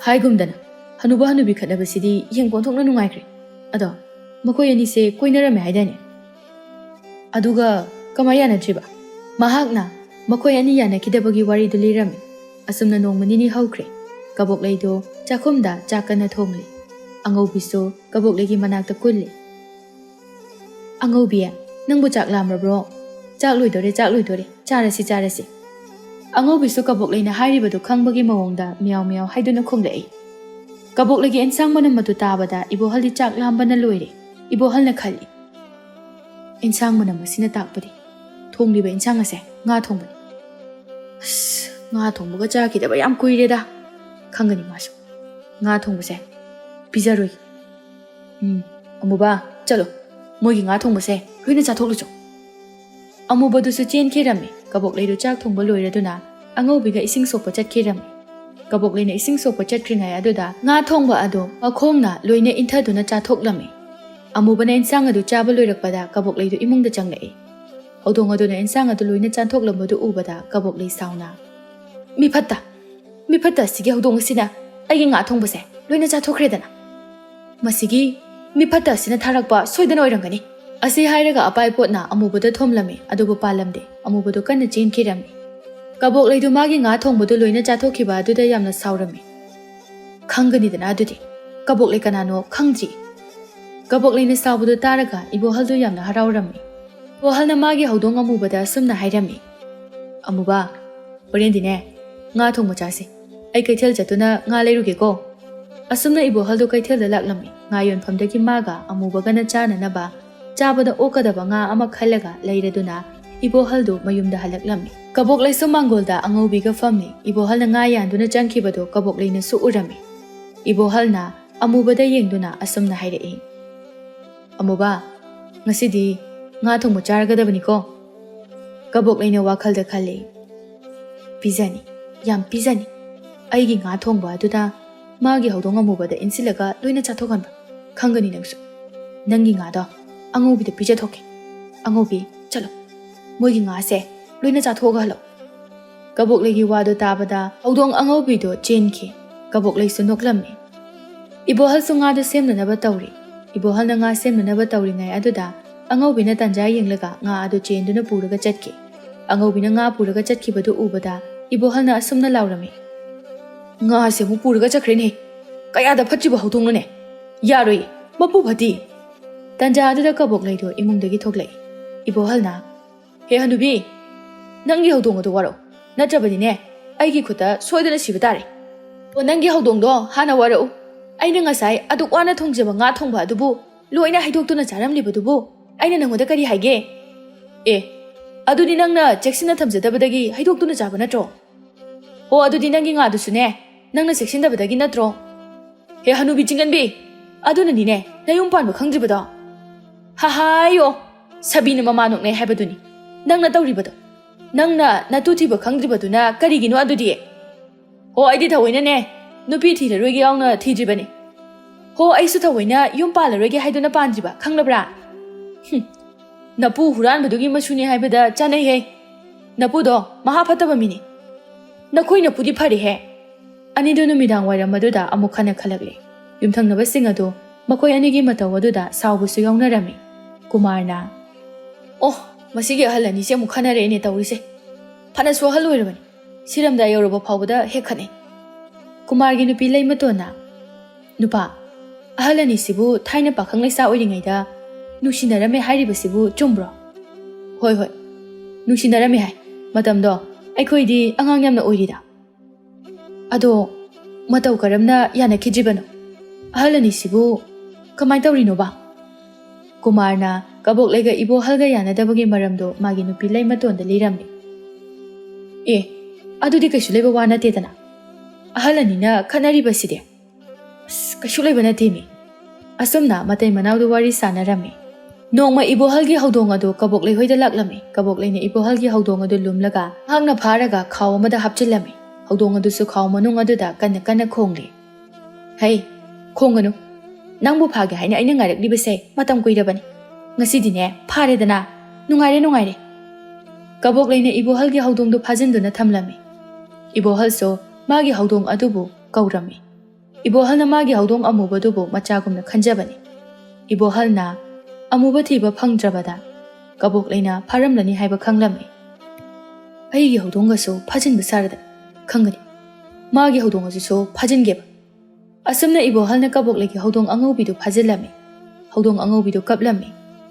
ꯍꯥꯏꯒꯨꯝꯗꯅ ꯍꯅꯨꯕ ꯍꯅꯨꯕꯤ ꯈꯠꯅꯕꯁꯤꯗꯤ ꯌꯦꯡꯕ ꯑꯣꯟꯊꯣꯛꯅ ꯅꯨꯡꯉꯥꯏꯈ꯭ꯔꯦ꯫ ꯑꯗꯣ ꯃꯈꯣꯏ ꯑꯅꯤꯁꯦ ꯀꯣꯏꯅꯔꯝꯃꯦ ꯍꯥꯏꯗꯥꯏꯅꯦ? ꯑꯗꯨꯒ ꯀꯃꯥꯏ ꯌꯥꯅꯗ꯭ꯔꯤꯕ? ꯃꯍꯥꯛꯅ ꯃꯈꯣꯏ ꯑꯅꯤ ꯌꯥꯅꯈꯤꯗꯕꯒꯤ ꯋꯥꯔꯤꯗꯨ ꯂꯤꯔꯝꯃꯤ꯫ ꯑꯁꯨꯝꯅ ꯅꯣꯡꯃ ꯅꯤꯅꯤ ꯍꯧꯈ꯭ꯔꯦ꯫ ꯀꯕꯣꯛꯂꯩꯗꯣ ꯆꯥꯛꯈꯨꯝꯗ ꯆꯥꯛ ꯀꯟꯅ ꯊꯣꯡꯂꯤ꯫ ꯑꯉꯧꯕꯤꯁꯨ ꯀꯕꯣꯛꯂꯩꯒꯤ ꯃꯅꯥꯛꯇ ꯀꯨꯜꯂꯤ꯫ "ꯑꯉꯧꯕꯤ, ꯅꯪꯕꯨ ꯆꯥꯛ ꯂꯥꯝꯔꯕ꯭ꯔꯣ? ꯆꯥꯛ ꯂꯣꯏꯗꯣꯔꯦ, ꯆꯥꯛ ꯂꯣꯏꯗꯣꯔꯦ꯫ ꯆꯥꯔꯁꯤ, ꯆꯥꯔꯁꯤ꯫" ꯑꯉꯧꯕꯤꯁꯨ ꯀꯕꯣꯛꯂꯩꯅ ꯍꯥꯏꯔꯤꯕꯗꯨ ꯈꯪꯕꯒꯤ ꯃꯑꯣꯡꯗ ꯃꯤꯌꯥꯎ ꯃꯤꯌꯥꯎ ꯍꯥꯏꯗꯨꯅ ꯈꯨꯝꯂꯛꯏ꯫ ꯀꯕꯣꯛꯂꯩꯒꯤ ꯑꯦꯟꯁꯥꯡ ꯃꯅꯝ ꯑꯗꯨ ꯇꯥꯕꯗ ꯏꯕꯣꯍꯜꯗꯤ ꯆꯥꯛ ꯂꯥꯝꯕꯅ ꯂꯣꯏꯔꯦ꯫ ꯏꯕꯣꯍꯜꯅ ꯈꯜꯂꯤ, "ꯑꯦꯟꯁꯥꯡ ꯃꯅꯝ ꯑꯁꯤꯅ ꯇꯥꯛꯄꯗꯤ ꯊꯣꯡꯂꯤꯕ ꯑꯦꯟꯁꯥꯡ ꯑꯁꯦ ꯉꯥ ꯊꯣꯡꯕꯅꯤ꯫ ꯑꯁ, ꯉꯥ ꯊꯣꯡꯕꯒ ꯆꯥꯈꯤꯗꯕ ꯌꯥꯝ ꯀꯨꯏꯔꯦꯗ꯫" ꯈꯪꯒꯅꯤ ꯃꯥꯁꯨ꯫ "ꯉꯥ ꯊꯣꯡꯕꯁꯦ, ꯄꯤꯖꯔꯣꯏ꯫" "ꯎꯝ, ꯑꯃꯨꯕ, ꯆꯠꯂꯣ꯫ ꯃꯣꯏꯒꯤ ꯉꯥ ꯊꯣꯡꯕꯁꯦ ꯂꯣꯏꯅ ꯆꯥꯊꯣꯛꯂꯨꯆꯣ꯫" ꯑꯃꯨꯕꯗꯨꯁꯨ ꯆꯦꯟꯈꯤꯔꯝꯃꯤ꯫ ꯀꯕꯣꯛꯂꯩꯗꯨ ꯆꯥꯛ ꯊꯣꯡꯕ ꯂꯣꯏꯔꯗꯨꯅ ꯑꯉꯧꯕꯤꯒ ꯏꯁꯤꯡ ꯁꯣꯛꯄ ꯆꯠꯈꯤꯔꯝꯃꯤ꯫ ꯀꯕꯣꯛꯂꯩꯅ ꯏꯁꯤꯡ ꯁꯣꯛꯄ ꯆꯠꯈ꯭ꯔꯤꯉꯩ ꯑꯗꯨꯗ ꯉꯥ ꯊꯣꯡꯕ ꯑꯗꯨ ꯃꯈꯣꯡꯅ ꯂꯣꯏꯅ ꯏꯟꯊꯗꯨꯅ ꯆꯥꯊꯣꯛꯂꯝꯃꯤ꯫ ꯑꯃꯨꯕꯅ ꯏꯟꯁꯥꯡ ꯑꯗꯨ ꯆꯥꯕ ꯂꯣꯏꯔꯛꯄꯗ ꯀꯕꯣꯛꯂꯩꯗꯨ ꯏꯃꯨꯡꯗ ꯆꯪꯂꯛꯏ꯫ ꯍꯧꯗꯣꯡ ꯑꯗꯨꯅ ꯏꯟꯁꯥꯡ ꯑꯗꯨ ꯂꯣꯏꯅ ꯆꯥꯊꯣꯛꯂꯝꯕꯗꯨ ꯎꯕꯗ ꯀꯕꯣꯛꯂꯩ ꯁꯥꯎꯅ, "ꯃꯤꯐꯠꯇ! ꯃꯤꯐꯠꯇ ꯑꯁꯤꯒꯤ ꯍꯧꯗꯣꯡ ꯑꯁꯤꯅ ꯑꯩꯒꯤ ꯉꯥ ꯊꯣꯡꯕꯁꯦ ꯂꯣꯏꯅ ꯆꯥꯊꯣꯛꯈ꯭ꯔꯦꯗꯅ꯫ ꯃꯁꯤꯒꯤ ꯃꯤꯐꯠꯇ ꯑꯁꯤꯅ ꯊꯥꯔꯛꯄ ꯁꯣꯏꯗꯅ ꯑꯣꯏꯔꯝꯒꯅꯤ꯫" ꯑꯁꯤ ꯍꯥꯏꯔꯒ ꯑꯄꯥꯏ ꯄꯣꯠꯅ ꯑꯃꯨꯕꯗ ꯊꯣꯝꯂꯝꯃꯤ, ꯑꯗꯨꯕꯨ ꯄꯥꯜꯂꯝꯗꯦ꯫ ꯑꯃꯨꯕꯗꯨ ꯀꯟꯅ ꯆꯦꯟꯈꯤꯔꯝꯃꯤ꯫ ꯀꯕꯣꯛꯂꯩꯗꯨ ꯃꯥꯒꯤ ꯉꯥ ꯊꯣꯡꯕꯗꯨ ꯂꯣꯏꯅ ꯆꯥꯊꯣꯛꯈꯤꯕ ꯑꯗꯨꯗ ꯌꯥꯝꯅ ꯁꯥꯎꯔꯝꯃꯤ꯫ "ꯈꯪꯒꯅꯤꯗꯅ ꯑꯗꯨꯗꯤ꯫ ꯀꯕꯣꯛꯂꯩ ꯀꯅꯥꯅꯣ ꯈꯪꯗ꯭ꯔꯤ꯫" ꯀꯕꯣꯛꯂꯩꯅ ꯁꯥꯎꯕꯗꯨ ꯇꯥꯔꯒ ꯏꯕꯣꯍꯜꯗꯨ ꯌꯥꯝꯅ ꯍꯔꯥꯎꯔꯝꯃꯤ꯫ ꯏꯕꯣꯍꯜꯅ ꯃꯥꯒꯤ ꯍꯧꯗꯣꯡ ꯑꯃꯨꯕꯗ ꯑꯁꯨꯝꯅ ꯍꯥꯏꯔꯝꯃꯤ, "ꯑꯃꯨꯕ, ꯍꯣꯔꯦꯟꯗꯤꯅꯦ, ꯉꯥ ꯊꯣꯡꯕ ꯆꯥꯁꯤ꯫ ꯑꯩ ꯀꯩꯊꯦꯜ ꯆꯠꯇꯨꯅ ꯉꯥ ꯂꯩꯔꯨꯒꯦꯀꯣ꯫" ꯑꯁꯨꯝꯅ ꯏꯕꯣꯍꯜꯗꯨ ꯀꯩꯊꯦꯜꯗ ꯂꯥꯛꯂꯝꯃꯤ꯫ ꯉꯥ ꯌꯣꯟꯐꯝꯗꯒꯤ ꯃꯥꯒ ꯑꯃꯨꯕꯒꯅ ꯆꯥꯅꯅꯕ ꯆꯥꯕꯗ ꯑꯣꯛꯀꯗꯕ ꯉꯥ ꯑꯃ ꯈꯜꯂꯒ ꯂꯩꯔꯗꯨꯅ ꯏꯕꯣꯍꯜꯗꯨ ꯃꯌꯨꯝꯗ ꯍꯜꯂꯛꯂꯝꯃꯤ꯫ ꯀꯕꯣꯛꯂꯩꯁꯨ ꯃꯥꯡꯒꯣꯜꯗ ꯑꯉꯧꯕꯤꯒ ꯐꯝꯃꯤ꯫ ꯏꯕꯣꯍꯜꯅ ꯉꯥ ꯌꯥꯟꯗꯨꯅ ꯆꯪꯈꯤꯕꯗꯨ ꯀꯕꯣꯛꯂꯩꯅꯁꯨ ꯎꯔꯝꯃꯤ꯫ ꯏꯕꯣꯍꯜꯅ ꯑꯃꯨꯕꯗ ꯌꯦꯡꯗꯨꯅ ꯑꯁꯨꯝꯅ ꯍꯥꯏꯔꯛꯏ, "ꯑꯃꯨꯕ, ꯉꯁꯤꯗꯤ ꯉꯥ ꯊꯣꯡꯕ ꯆꯥꯔꯒꯗꯕꯅꯤꯀꯣ?" ꯀꯕꯣꯛꯂꯩꯅ ꯋꯥꯈꯜꯗ ꯈꯜꯂꯤ, "ꯄꯤꯖꯅꯤ, ꯌꯥꯝ ꯄꯤꯖꯅꯤ꯫ ꯑꯩꯒꯤ ꯉꯥ ꯊꯣꯡꯕ ꯑꯗꯨꯗ ꯃꯥꯒꯤ ꯍꯧꯗꯣꯡ ꯑꯃꯨꯕꯗ ꯏꯟꯁꯤꯜꯂꯒ ꯂꯣꯏꯅ ꯆꯥꯊꯣꯛꯍꯟꯕ꯫ ꯈꯪꯒꯅꯤ ꯅꯪꯁꯨ꯫ ꯅꯪꯒꯤ ꯉꯥꯗꯣ ꯑꯉꯧꯕꯤꯗ ꯄꯤꯖꯊꯣꯛꯀꯦ꯫ ꯑꯉꯧꯕꯤ, ꯆꯠꯂꯣ꯫ ꯃꯣꯏꯒꯤ ꯉꯥꯁꯦ ꯂꯣꯏꯅ ꯆꯥꯊꯣꯛꯑꯒ ꯍꯜꯂꯛꯑꯣ꯫" ꯀꯕꯣꯛꯂꯩꯒꯤ ꯋꯥꯗꯣ ꯇꯥꯕꯗ ꯍꯧꯗꯣꯡ ꯑꯉꯧꯕꯤꯗꯣ ꯆꯦꯟꯈꯤ꯫ ꯀꯕꯣꯛꯂꯩꯁꯨ ꯅꯣꯛꯂꯝꯃꯤ꯫ ꯏꯕꯣꯍꯜꯁꯨ ꯉꯥꯗꯣ ꯁꯦꯝꯅꯅꯕ ꯇꯧꯔꯤ꯫ ꯏꯕꯣꯍꯜꯅ ꯉꯥ ꯁꯦꯝꯅꯅꯕ ꯇꯧꯔꯤꯉꯩ ꯑꯗꯨꯗ ꯑꯉꯧꯕꯤꯅ ꯇꯥꯟꯖꯥ ꯌꯦꯡꯂꯒ ꯉꯥ ꯑꯗꯨ ꯆꯦꯟꯗꯨꯅ ꯄꯨꯔꯒ ꯆꯠꯈꯤ꯫ ꯑꯉꯧꯕꯤꯅ ꯉꯥ ꯄꯨꯔꯒ ꯆꯠꯈꯤꯕꯗꯨ ꯎꯕꯗ ꯏꯕꯣꯍꯜꯅ ꯑꯁꯨꯝꯅ ꯂꯥꯎꯔꯝꯃꯤ, "ꯉꯥꯁꯦ ꯑꯃꯨꯛ ꯄꯨꯔꯒ ꯆꯠꯈ꯭ꯔꯦꯅꯦ꯫ ꯀꯌꯥꯗ ꯐꯠꯇ꯭ꯔꯤꯕ ꯍꯧꯗꯣꯡꯅꯣꯅꯦ꯫ ꯌꯥꯔꯣꯏ, ꯃꯄꯨ ꯐꯠꯇꯦ꯫" ꯇꯥꯟꯖꯥ ꯑꯗꯨꯗ ꯀꯕꯣꯛꯂꯩꯗꯣ ꯏꯃꯨꯡꯗꯒꯤ ꯊꯣꯛꯂꯛꯏ꯫ ꯏꯕꯣꯍꯜꯅ, "ꯍꯦ ꯍꯅꯨꯕꯤ, ꯅꯪꯒꯤ ꯍꯧꯗꯣꯡ ꯑꯗꯨ ꯋꯥꯔꯛꯎ, ꯅꯠꯇ꯭ꯔꯕꯗꯤꯅꯦ ꯑꯩꯒꯤ ꯈꯨꯠꯇ ꯁꯣꯏꯗꯅ ꯁꯤꯕ ꯇꯥꯔꯦ꯫ ꯑꯣ, ꯅꯪꯒꯤ ꯍꯧꯗꯣꯡꯗꯣ ꯍꯥꯟꯅ ꯋꯥꯔꯛꯎ꯫ ꯑꯩꯅ ꯉꯁꯥꯏ ꯑꯗꯨꯛ ꯋꯥꯅ ꯊꯣꯡꯖꯕ ꯉꯥ ꯊꯣꯡꯕ ꯑꯗꯨꯕꯨ ꯂꯣꯏꯅ ꯍꯩꯗꯣꯛꯇꯨꯅ ꯆꯥꯔꯝꯂꯤꯕꯗꯨꯕꯨ ꯑꯩꯅ ꯅꯪꯉꯣꯟꯗ ꯀꯔꯤ ꯍꯥꯏꯒꯦ? ꯑꯦ, ꯑꯗꯨꯗꯤ ꯅꯪꯅ ꯆꯦꯛꯁꯤꯟꯅ ꯊꯝꯖꯗꯕꯗꯒꯤ ꯍꯩꯗꯣꯛꯇꯨꯅ ꯆꯥꯕ ꯅꯠꯇ꯭ꯔꯣ? ꯑꯣ, ꯑꯗꯨꯗꯤ ꯅꯪꯒꯤ ꯉꯥꯗꯨꯁꯨꯅꯦ ꯅꯪꯅ ꯆꯦꯛꯁꯤꯟꯗꯕꯗꯒꯤ ꯅꯠꯇ꯭ꯔꯣ?" "ꯍꯦ ꯍꯅꯨꯕꯤ ꯆꯤꯡꯒꯟꯕꯤ, ꯑꯗꯨꯅꯅꯤꯅꯦ ꯅꯌꯨꯝ ꯄꯥꯟꯕ ꯈꯪꯗ꯭ꯔꯤꯕꯗꯣ꯫ ꯍꯥꯍꯥꯏꯌꯣ, ꯁꯥꯕꯤꯅ ꯃꯃꯥ ꯅꯣꯛꯅꯩ ꯍꯥꯏꯕꯗꯨꯅꯤ꯫ ꯅꯪꯅ ꯇꯧꯔꯤꯕꯗꯣ, ꯅꯪꯅ ꯅꯇꯨ ꯊꯤꯕ ꯈꯪꯗ꯭ꯔꯤꯕꯗꯨꯅ ꯀꯔꯤꯒꯤꯅꯣ ꯑꯗꯨꯗꯤ? ꯍꯣ, ꯑꯩꯗꯤ ꯊꯑꯣꯏꯅꯅꯦ ꯅꯨꯄꯤ ꯊꯤꯔꯔꯣꯏꯒꯦ ꯌꯥꯎꯅ ꯊꯤꯗ꯭ꯔꯤꯕꯅꯤ꯫ ꯍꯣ, ꯑꯩꯁꯨ ꯊꯑꯣꯏꯅ ꯌꯨꯝ ꯄꯥꯜꯂꯔꯣꯏꯒꯦ ꯍꯥꯏꯗꯨꯅ ꯄꯥꯟꯗ꯭ꯔꯤꯕ, ꯈꯪꯂꯕ꯭ꯔꯥ?" "ꯍꯨꯝ, ꯅꯄꯨ ꯍꯨꯔꯥꯟꯕꯗꯨꯒꯤ ꯃꯁꯨꯅꯤ ꯍꯥꯏꯕꯗ ꯆꯥꯅꯩꯍꯦ꯫ ꯅꯄꯨꯗꯣ ꯃꯍꯥ ꯐꯠꯇꯕ ꯃꯤꯅꯤ꯫ ꯅꯈꯣꯏ ꯅꯄꯨꯗꯤ ꯐꯔꯦꯍꯦ꯫" ꯑꯅꯤꯗꯨ ꯅꯨꯃꯤꯗꯥꯡ ꯋꯥꯏꯔꯝ ꯑꯗꯨꯗ ꯑꯃꯨꯛ ꯈꯟꯅ ꯈꯜꯂꯛꯂꯦ꯫ ꯌꯨꯝꯊꯪꯅꯕꯁꯤꯡ ꯑꯗꯨ ꯃꯈꯣꯏ ꯑꯅꯤꯒꯤ ꯃꯇꯧ ꯑꯗꯨꯗ ꯁꯥꯎꯕꯁꯨ ꯌꯥꯎꯅꯔꯝꯃꯤ꯫ ꯀꯨꯃꯥꯔꯅ, "ꯑꯣ, ꯃꯁꯤꯒꯤ ꯑꯍꯜ ꯑꯅꯤꯁꯦ ꯑꯃꯨꯛ ꯈꯟꯅꯔꯛꯑꯦꯅꯦ ꯇꯧꯔꯤꯁꯦ꯫ ꯐꯅꯁꯨ ꯑꯍꯜ ꯑꯣꯏꯔꯕꯅꯤ, ꯁꯤꯔꯝꯗꯥꯏ ꯌꯧꯔꯕ ꯐꯥꯎꯕꯗ ꯍꯦꯛ ꯈꯠꯅꯩ꯫" ꯀꯨꯃꯥꯔꯒꯤ ꯅꯨꯄꯤ ꯂꯩꯃꯇꯣꯟꯅ, "ꯅꯨꯄꯥ, ꯑꯍꯜ ꯑꯅꯤꯁꯤꯕꯨ ꯊꯥꯏꯅ ꯄꯥꯈꯪ ꯂꯩꯁꯥ ꯑꯣꯏꯔꯤꯉꯩꯗ ꯅꯨꯡꯁꯤꯅꯔꯝꯃꯦ ꯍꯥꯏꯔꯤꯕꯁꯤꯕꯨ ꯆꯨꯝꯕ꯭ꯔꯣ?" "ꯍꯣꯏ, ꯍꯣꯏ, ꯅꯨꯡꯁꯤꯅꯔꯝꯃꯦ ꯍꯥꯏ꯫ ꯃꯇꯝꯗꯣ ꯑꯩꯈꯣꯏꯗꯤ ꯑꯉꯥꯡ ꯌꯥꯝꯅ ꯑꯣꯏꯔꯤꯗ꯫" "ꯑꯗꯣ ꯃꯇꯧ ꯀꯔꯝꯅ ꯌꯥꯅꯈꯤꯗ꯭ꯔꯤꯕꯅꯣ? ꯑꯍꯜ ꯑꯅꯤꯁꯤꯕꯨ ꯀꯃꯥꯏꯅ ꯇꯧꯔꯤꯅꯣꯕ?" ꯀꯨꯃꯥꯔꯅ ꯀꯕꯣꯛꯂꯩꯒ ꯏꯕꯣꯍꯜꯒ ꯌꯥꯅꯗꯕꯒꯤ ꯃꯔꯝꯗꯣ ꯃꯥꯒꯤ ꯅꯨꯄꯤ ꯂꯩꯃꯇꯣꯟꯗ ꯂꯤꯔꯝꯃꯤ꯫ "ꯑꯦ, ꯑꯗꯨꯗꯤ ꯀꯩꯁꯨ ꯂꯩꯕ ꯋꯥ ꯅꯠꯇꯦꯗꯅ꯫ ꯑꯍꯜ ꯑꯅꯤꯅ ꯈꯠꯅꯔꯤꯕꯁꯤꯗꯤ꯫ ꯑꯁ, ꯀꯩꯁꯨ ꯂꯩꯕ ꯅꯠꯇꯦꯃꯤ꯫" ꯑꯁꯨꯝꯅ ꯃꯇꯩ ꯃꯅꯥꯎꯗꯨ ꯋꯥꯔꯤ ꯁꯥꯟꯅꯔꯝꯃꯤ꯫ ꯅꯣꯡꯃ ꯏꯕꯣꯍꯜꯒꯤ ꯍꯧꯗꯣꯡ ꯑꯗꯨ ꯀꯕꯣꯛꯂꯩ ꯍꯣꯏꯗ ꯂꯥꯛꯂꯝꯃꯤ꯫ ꯀꯕꯣꯛꯂꯩꯅ ꯏꯕꯣꯍꯜꯒꯤ ꯍꯧꯗꯣꯡ ꯑꯗꯨ ꯂꯨꯝꯂꯒ ꯃꯍꯥꯛꯅ ꯐꯥꯔꯒ ꯈꯥꯎ ꯑꯃꯗ ꯍꯥꯞꯆꯤꯜꯂꯝꯃꯤ꯫ ꯍꯧꯗꯣꯡ ꯑꯗꯨꯁꯨ ꯈꯥꯎ ꯃꯅꯨꯡ ꯑꯗꯨꯗ ꯀꯟꯅ ꯀꯟꯅ ꯈꯣꯡꯂꯤ꯫ "ꯍꯩ, ꯈꯣꯡꯒꯅꯨ꯫ ꯅꯪꯕꯨ ꯐꯥꯒꯦ ꯍꯥꯏꯅ ꯑꯩꯅ ꯉꯥꯏꯔꯛꯂꯤꯕꯁꯦ ꯃꯇꯝ ꯀꯨꯏꯔꯕꯅꯤ꯫ ꯉꯁꯤꯗꯤꯅꯦ ꯐꯥꯔꯦꯗꯅ꯫ ꯅꯨꯡꯉꯥꯏꯔꯦ, ꯅꯨꯡꯉꯥꯏꯔꯦ꯫" ꯀꯕꯣꯛꯂꯩꯅ ꯏꯕꯣꯍꯜꯒꯤ ꯍꯧꯗꯣꯡꯗꯨ ꯐꯥꯖꯤꯟꯗꯨꯅ ꯊꯝꯂꯝꯃꯤ꯫ ꯏꯕꯣꯍꯜꯁꯨ ꯃꯥꯒꯤ ꯍꯧꯗꯣꯡ ꯑꯗꯨꯕꯨ ꯀꯧꯔꯝꯃꯤ꯫ ꯏꯕꯣꯍꯜꯅ ꯃꯥꯒꯤ ꯍꯧꯗꯣꯡ ꯑꯃꯨꯕꯗꯨꯕꯨ ꯃꯆꯥꯒꯨꯝꯅ ꯈꯟꯖꯕꯅꯤ꯫ ꯏꯕꯣꯍꯜꯅ ꯑꯃꯨꯕ ꯊꯤꯕ ꯐꯪꯗ꯭ꯔꯕꯗ ꯀꯕꯣꯛꯂꯩꯅ ꯐꯥꯔꯝꯂꯅꯤ ꯍꯥꯏꯕ ꯈꯪꯂꯝꯃꯤ꯫ "ꯑꯩꯒꯤ ꯍꯧꯗꯣꯡꯒꯁꯨ ꯐꯥꯖꯤꯟꯕ ꯁꯥꯔꯗꯅ꯫ ꯈꯪꯒꯅꯤ, ꯃꯥꯒꯤ ꯍꯧꯗꯣꯡ ꯑꯗꯨꯁꯨ ꯐꯥꯖꯤꯟꯒꯦꯕ꯫" ꯑꯁꯨꯝꯅ ꯏꯕꯣꯍꯜꯅ ꯀꯕꯣꯛꯂꯩꯒꯤ ꯍꯧꯗꯣꯡ ꯑꯉꯧꯕꯤꯗꯨ ꯐꯥꯖꯤꯜꯂꯝꯃꯤ꯫ ꯍꯧꯗꯣꯡ ꯑꯉꯧꯕꯤꯗꯨ ꯀꯞꯂꯝꯃꯤ꯫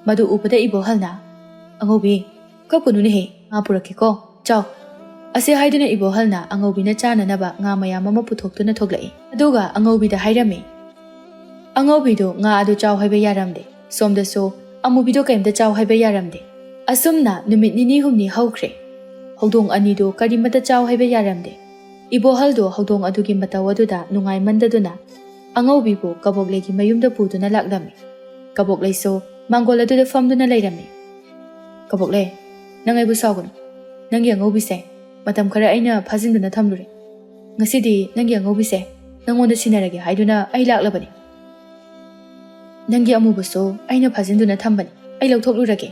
ꯃꯗꯨ ꯎꯕꯗ ꯏꯕꯣꯍꯜꯅ, "ꯑꯉꯧꯕꯤ, ꯀꯞꯀꯅꯨꯅꯦꯍꯦ, ꯉꯥ ꯄꯨꯔꯛꯀꯦꯀꯣ, ꯆꯥꯎ꯫" ꯑꯁꯤ ꯍꯥꯏꯗꯨꯅ ꯏꯕꯣꯍꯜꯅ ꯑꯉꯧꯕꯤꯅ ꯆꯥꯅꯅꯕ ꯉꯥ ꯃꯌꯥꯝ ꯑꯃ ꯄꯨꯊꯣꯛꯇꯨꯅ ꯊꯣꯛꯂꯛꯏ꯫ ꯑꯗꯨꯒ ꯑꯉꯧꯕꯤꯗ ꯍꯥꯏꯔꯝꯃꯤ꯫ ꯑꯉꯧꯕꯤꯗꯨ ꯉꯥ ꯑꯗꯨ ꯆꯥꯎ ꯍꯥꯏꯕ ꯌꯥꯔꯝꯗꯦ꯫ ꯁꯣꯝꯗꯁꯨ ꯑꯃꯨꯕꯤꯗꯣ ꯀꯩꯝꯇ ꯆꯥꯎ ꯍꯥꯏꯕ ꯌꯥꯔꯝꯗꯦ꯫ ꯑꯁꯨꯝꯅ ꯅꯨꯃꯤꯠ ꯅꯤꯅꯤ ꯍꯨꯝꯅꯤ ꯍꯧꯈ꯭ꯔꯦ꯫ ꯍꯧꯗꯣꯡ ꯑꯅꯤꯗꯨ ꯀꯔꯤꯃꯠꯇ ꯆꯥꯎ ꯍꯥꯏꯕ ꯌꯥꯔꯝꯗꯦ꯫ ꯏꯕꯣꯍꯜꯗꯨ ꯍꯧꯗꯣꯡ ꯑꯗꯨꯒꯤ ꯃꯇꯧ ꯑꯗꯨꯗ ꯅꯨꯡꯉꯥꯏꯃꯟꯗꯗꯨꯅ ꯑꯉꯧꯕꯤꯕꯨ ꯀꯕꯣꯛꯂꯩꯒꯤ ꯃꯌꯨꯝꯗ ꯄꯨꯗꯨꯅ ꯂꯥꯛꯂꯝꯃꯤ꯫ ꯀꯕꯣꯛꯂꯩꯁꯨ ꯃꯥꯡꯒꯣꯜ ꯑꯗꯨꯗ ꯐꯝꯗꯨꯅ ꯂꯩꯔꯝꯃꯤ꯫ "ꯀꯕꯣꯛꯂꯩ, ꯅꯪ ꯑꯩꯕꯨ ꯁꯥꯎꯒꯅꯨ꯫ ꯅꯪꯒꯤ ꯑꯉꯧꯕꯤꯁꯦ ꯃꯇꯝ ꯈꯔ ꯑꯩꯅ ꯐꯥꯖꯤꯟꯗꯨꯅ ꯊꯝꯂꯨꯔꯦ꯫ ꯉꯁꯤꯗꯤ ꯅꯪꯒꯤ ꯑꯉꯧꯕꯤꯁꯦ ꯅꯪꯉꯣꯟꯗ ꯁꯤꯟꯅꯔꯒꯦ ꯍꯥꯏꯗꯨꯅ ꯑꯩ ꯂꯥꯛꯂꯕꯅꯤ꯫ ꯅꯪꯒꯤ ꯑꯃꯨꯕꯁꯨ ꯑꯩꯅ ꯐꯥꯖꯤꯟꯗꯨꯅ ꯊꯝꯕꯅꯤ꯫ ꯑꯩ ꯂꯧꯊꯣꯛꯂꯨꯔꯒꯦ꯫"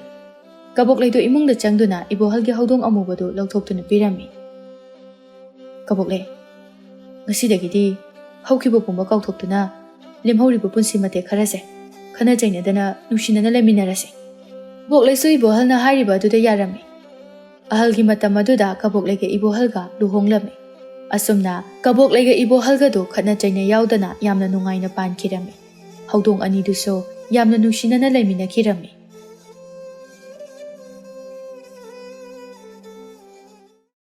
ꯀꯕꯣꯛꯂꯩꯗꯨ ꯏꯃꯨꯡꯗ ꯆꯪꯗꯨꯅ ꯏꯕꯣꯍꯜꯒꯤ ꯍꯧꯗꯣꯡ ꯑꯃꯨꯕꯗꯨ ꯂꯧꯊꯣꯛꯇꯨꯅ ꯄꯤꯔꯝꯃꯤ꯫ "ꯀꯕꯣꯛꯂꯩ, ꯉꯁꯤꯗꯒꯤꯗꯤ ꯍꯧꯈꯤꯕ ꯄꯨꯝꯕ ꯀꯥꯎꯊꯣꯛꯇꯨꯅ ꯂꯦꯝꯍꯧꯔꯤꯕ ꯄꯨꯟꯁꯤ ꯃꯇꯦꯛ ꯈꯔꯁꯦ ꯈꯠꯅ ꯆꯩꯅꯗꯅ ꯅꯨꯡꯁꯤꯅꯅ ꯂꯩꯃꯤꯟꯅꯔꯁꯦ꯫" ꯀꯕꯣꯛꯂꯩꯁꯨ ꯏꯕꯣꯍꯜꯅ ꯍꯥꯏꯔꯤꯕ ꯑꯗꯨꯗ ꯌꯥꯔꯝꯃꯤ꯫ ꯑꯍꯜꯒꯤ ꯃꯇꯝ ꯑꯗꯨꯗ ꯀꯕꯣꯛꯂꯩꯒ ꯏꯕꯣꯍꯜꯒ ꯂꯨꯍꯣꯡꯂꯝꯃꯤ꯫ ꯑꯁꯨꯝꯅ ꯀꯕꯣꯛꯂꯩꯒ ꯏꯕꯣꯍꯜꯒꯗꯨ ꯈꯠꯅ ꯆꯩꯅ ꯌꯥꯎꯗꯅ ꯌꯥꯝꯅ ꯅꯨꯡꯉꯥꯏꯅ ꯄꯥꯟꯈꯤꯔꯝꯃꯤ꯫ ꯍꯧꯗꯣꯡ ꯑꯅꯤꯗꯨꯁꯨ ꯌꯥꯝꯅ ꯅꯨꯡꯁꯤꯅꯅ ꯂꯩꯃꯤꯟꯅꯈꯤꯔꯝꯃꯤ꯫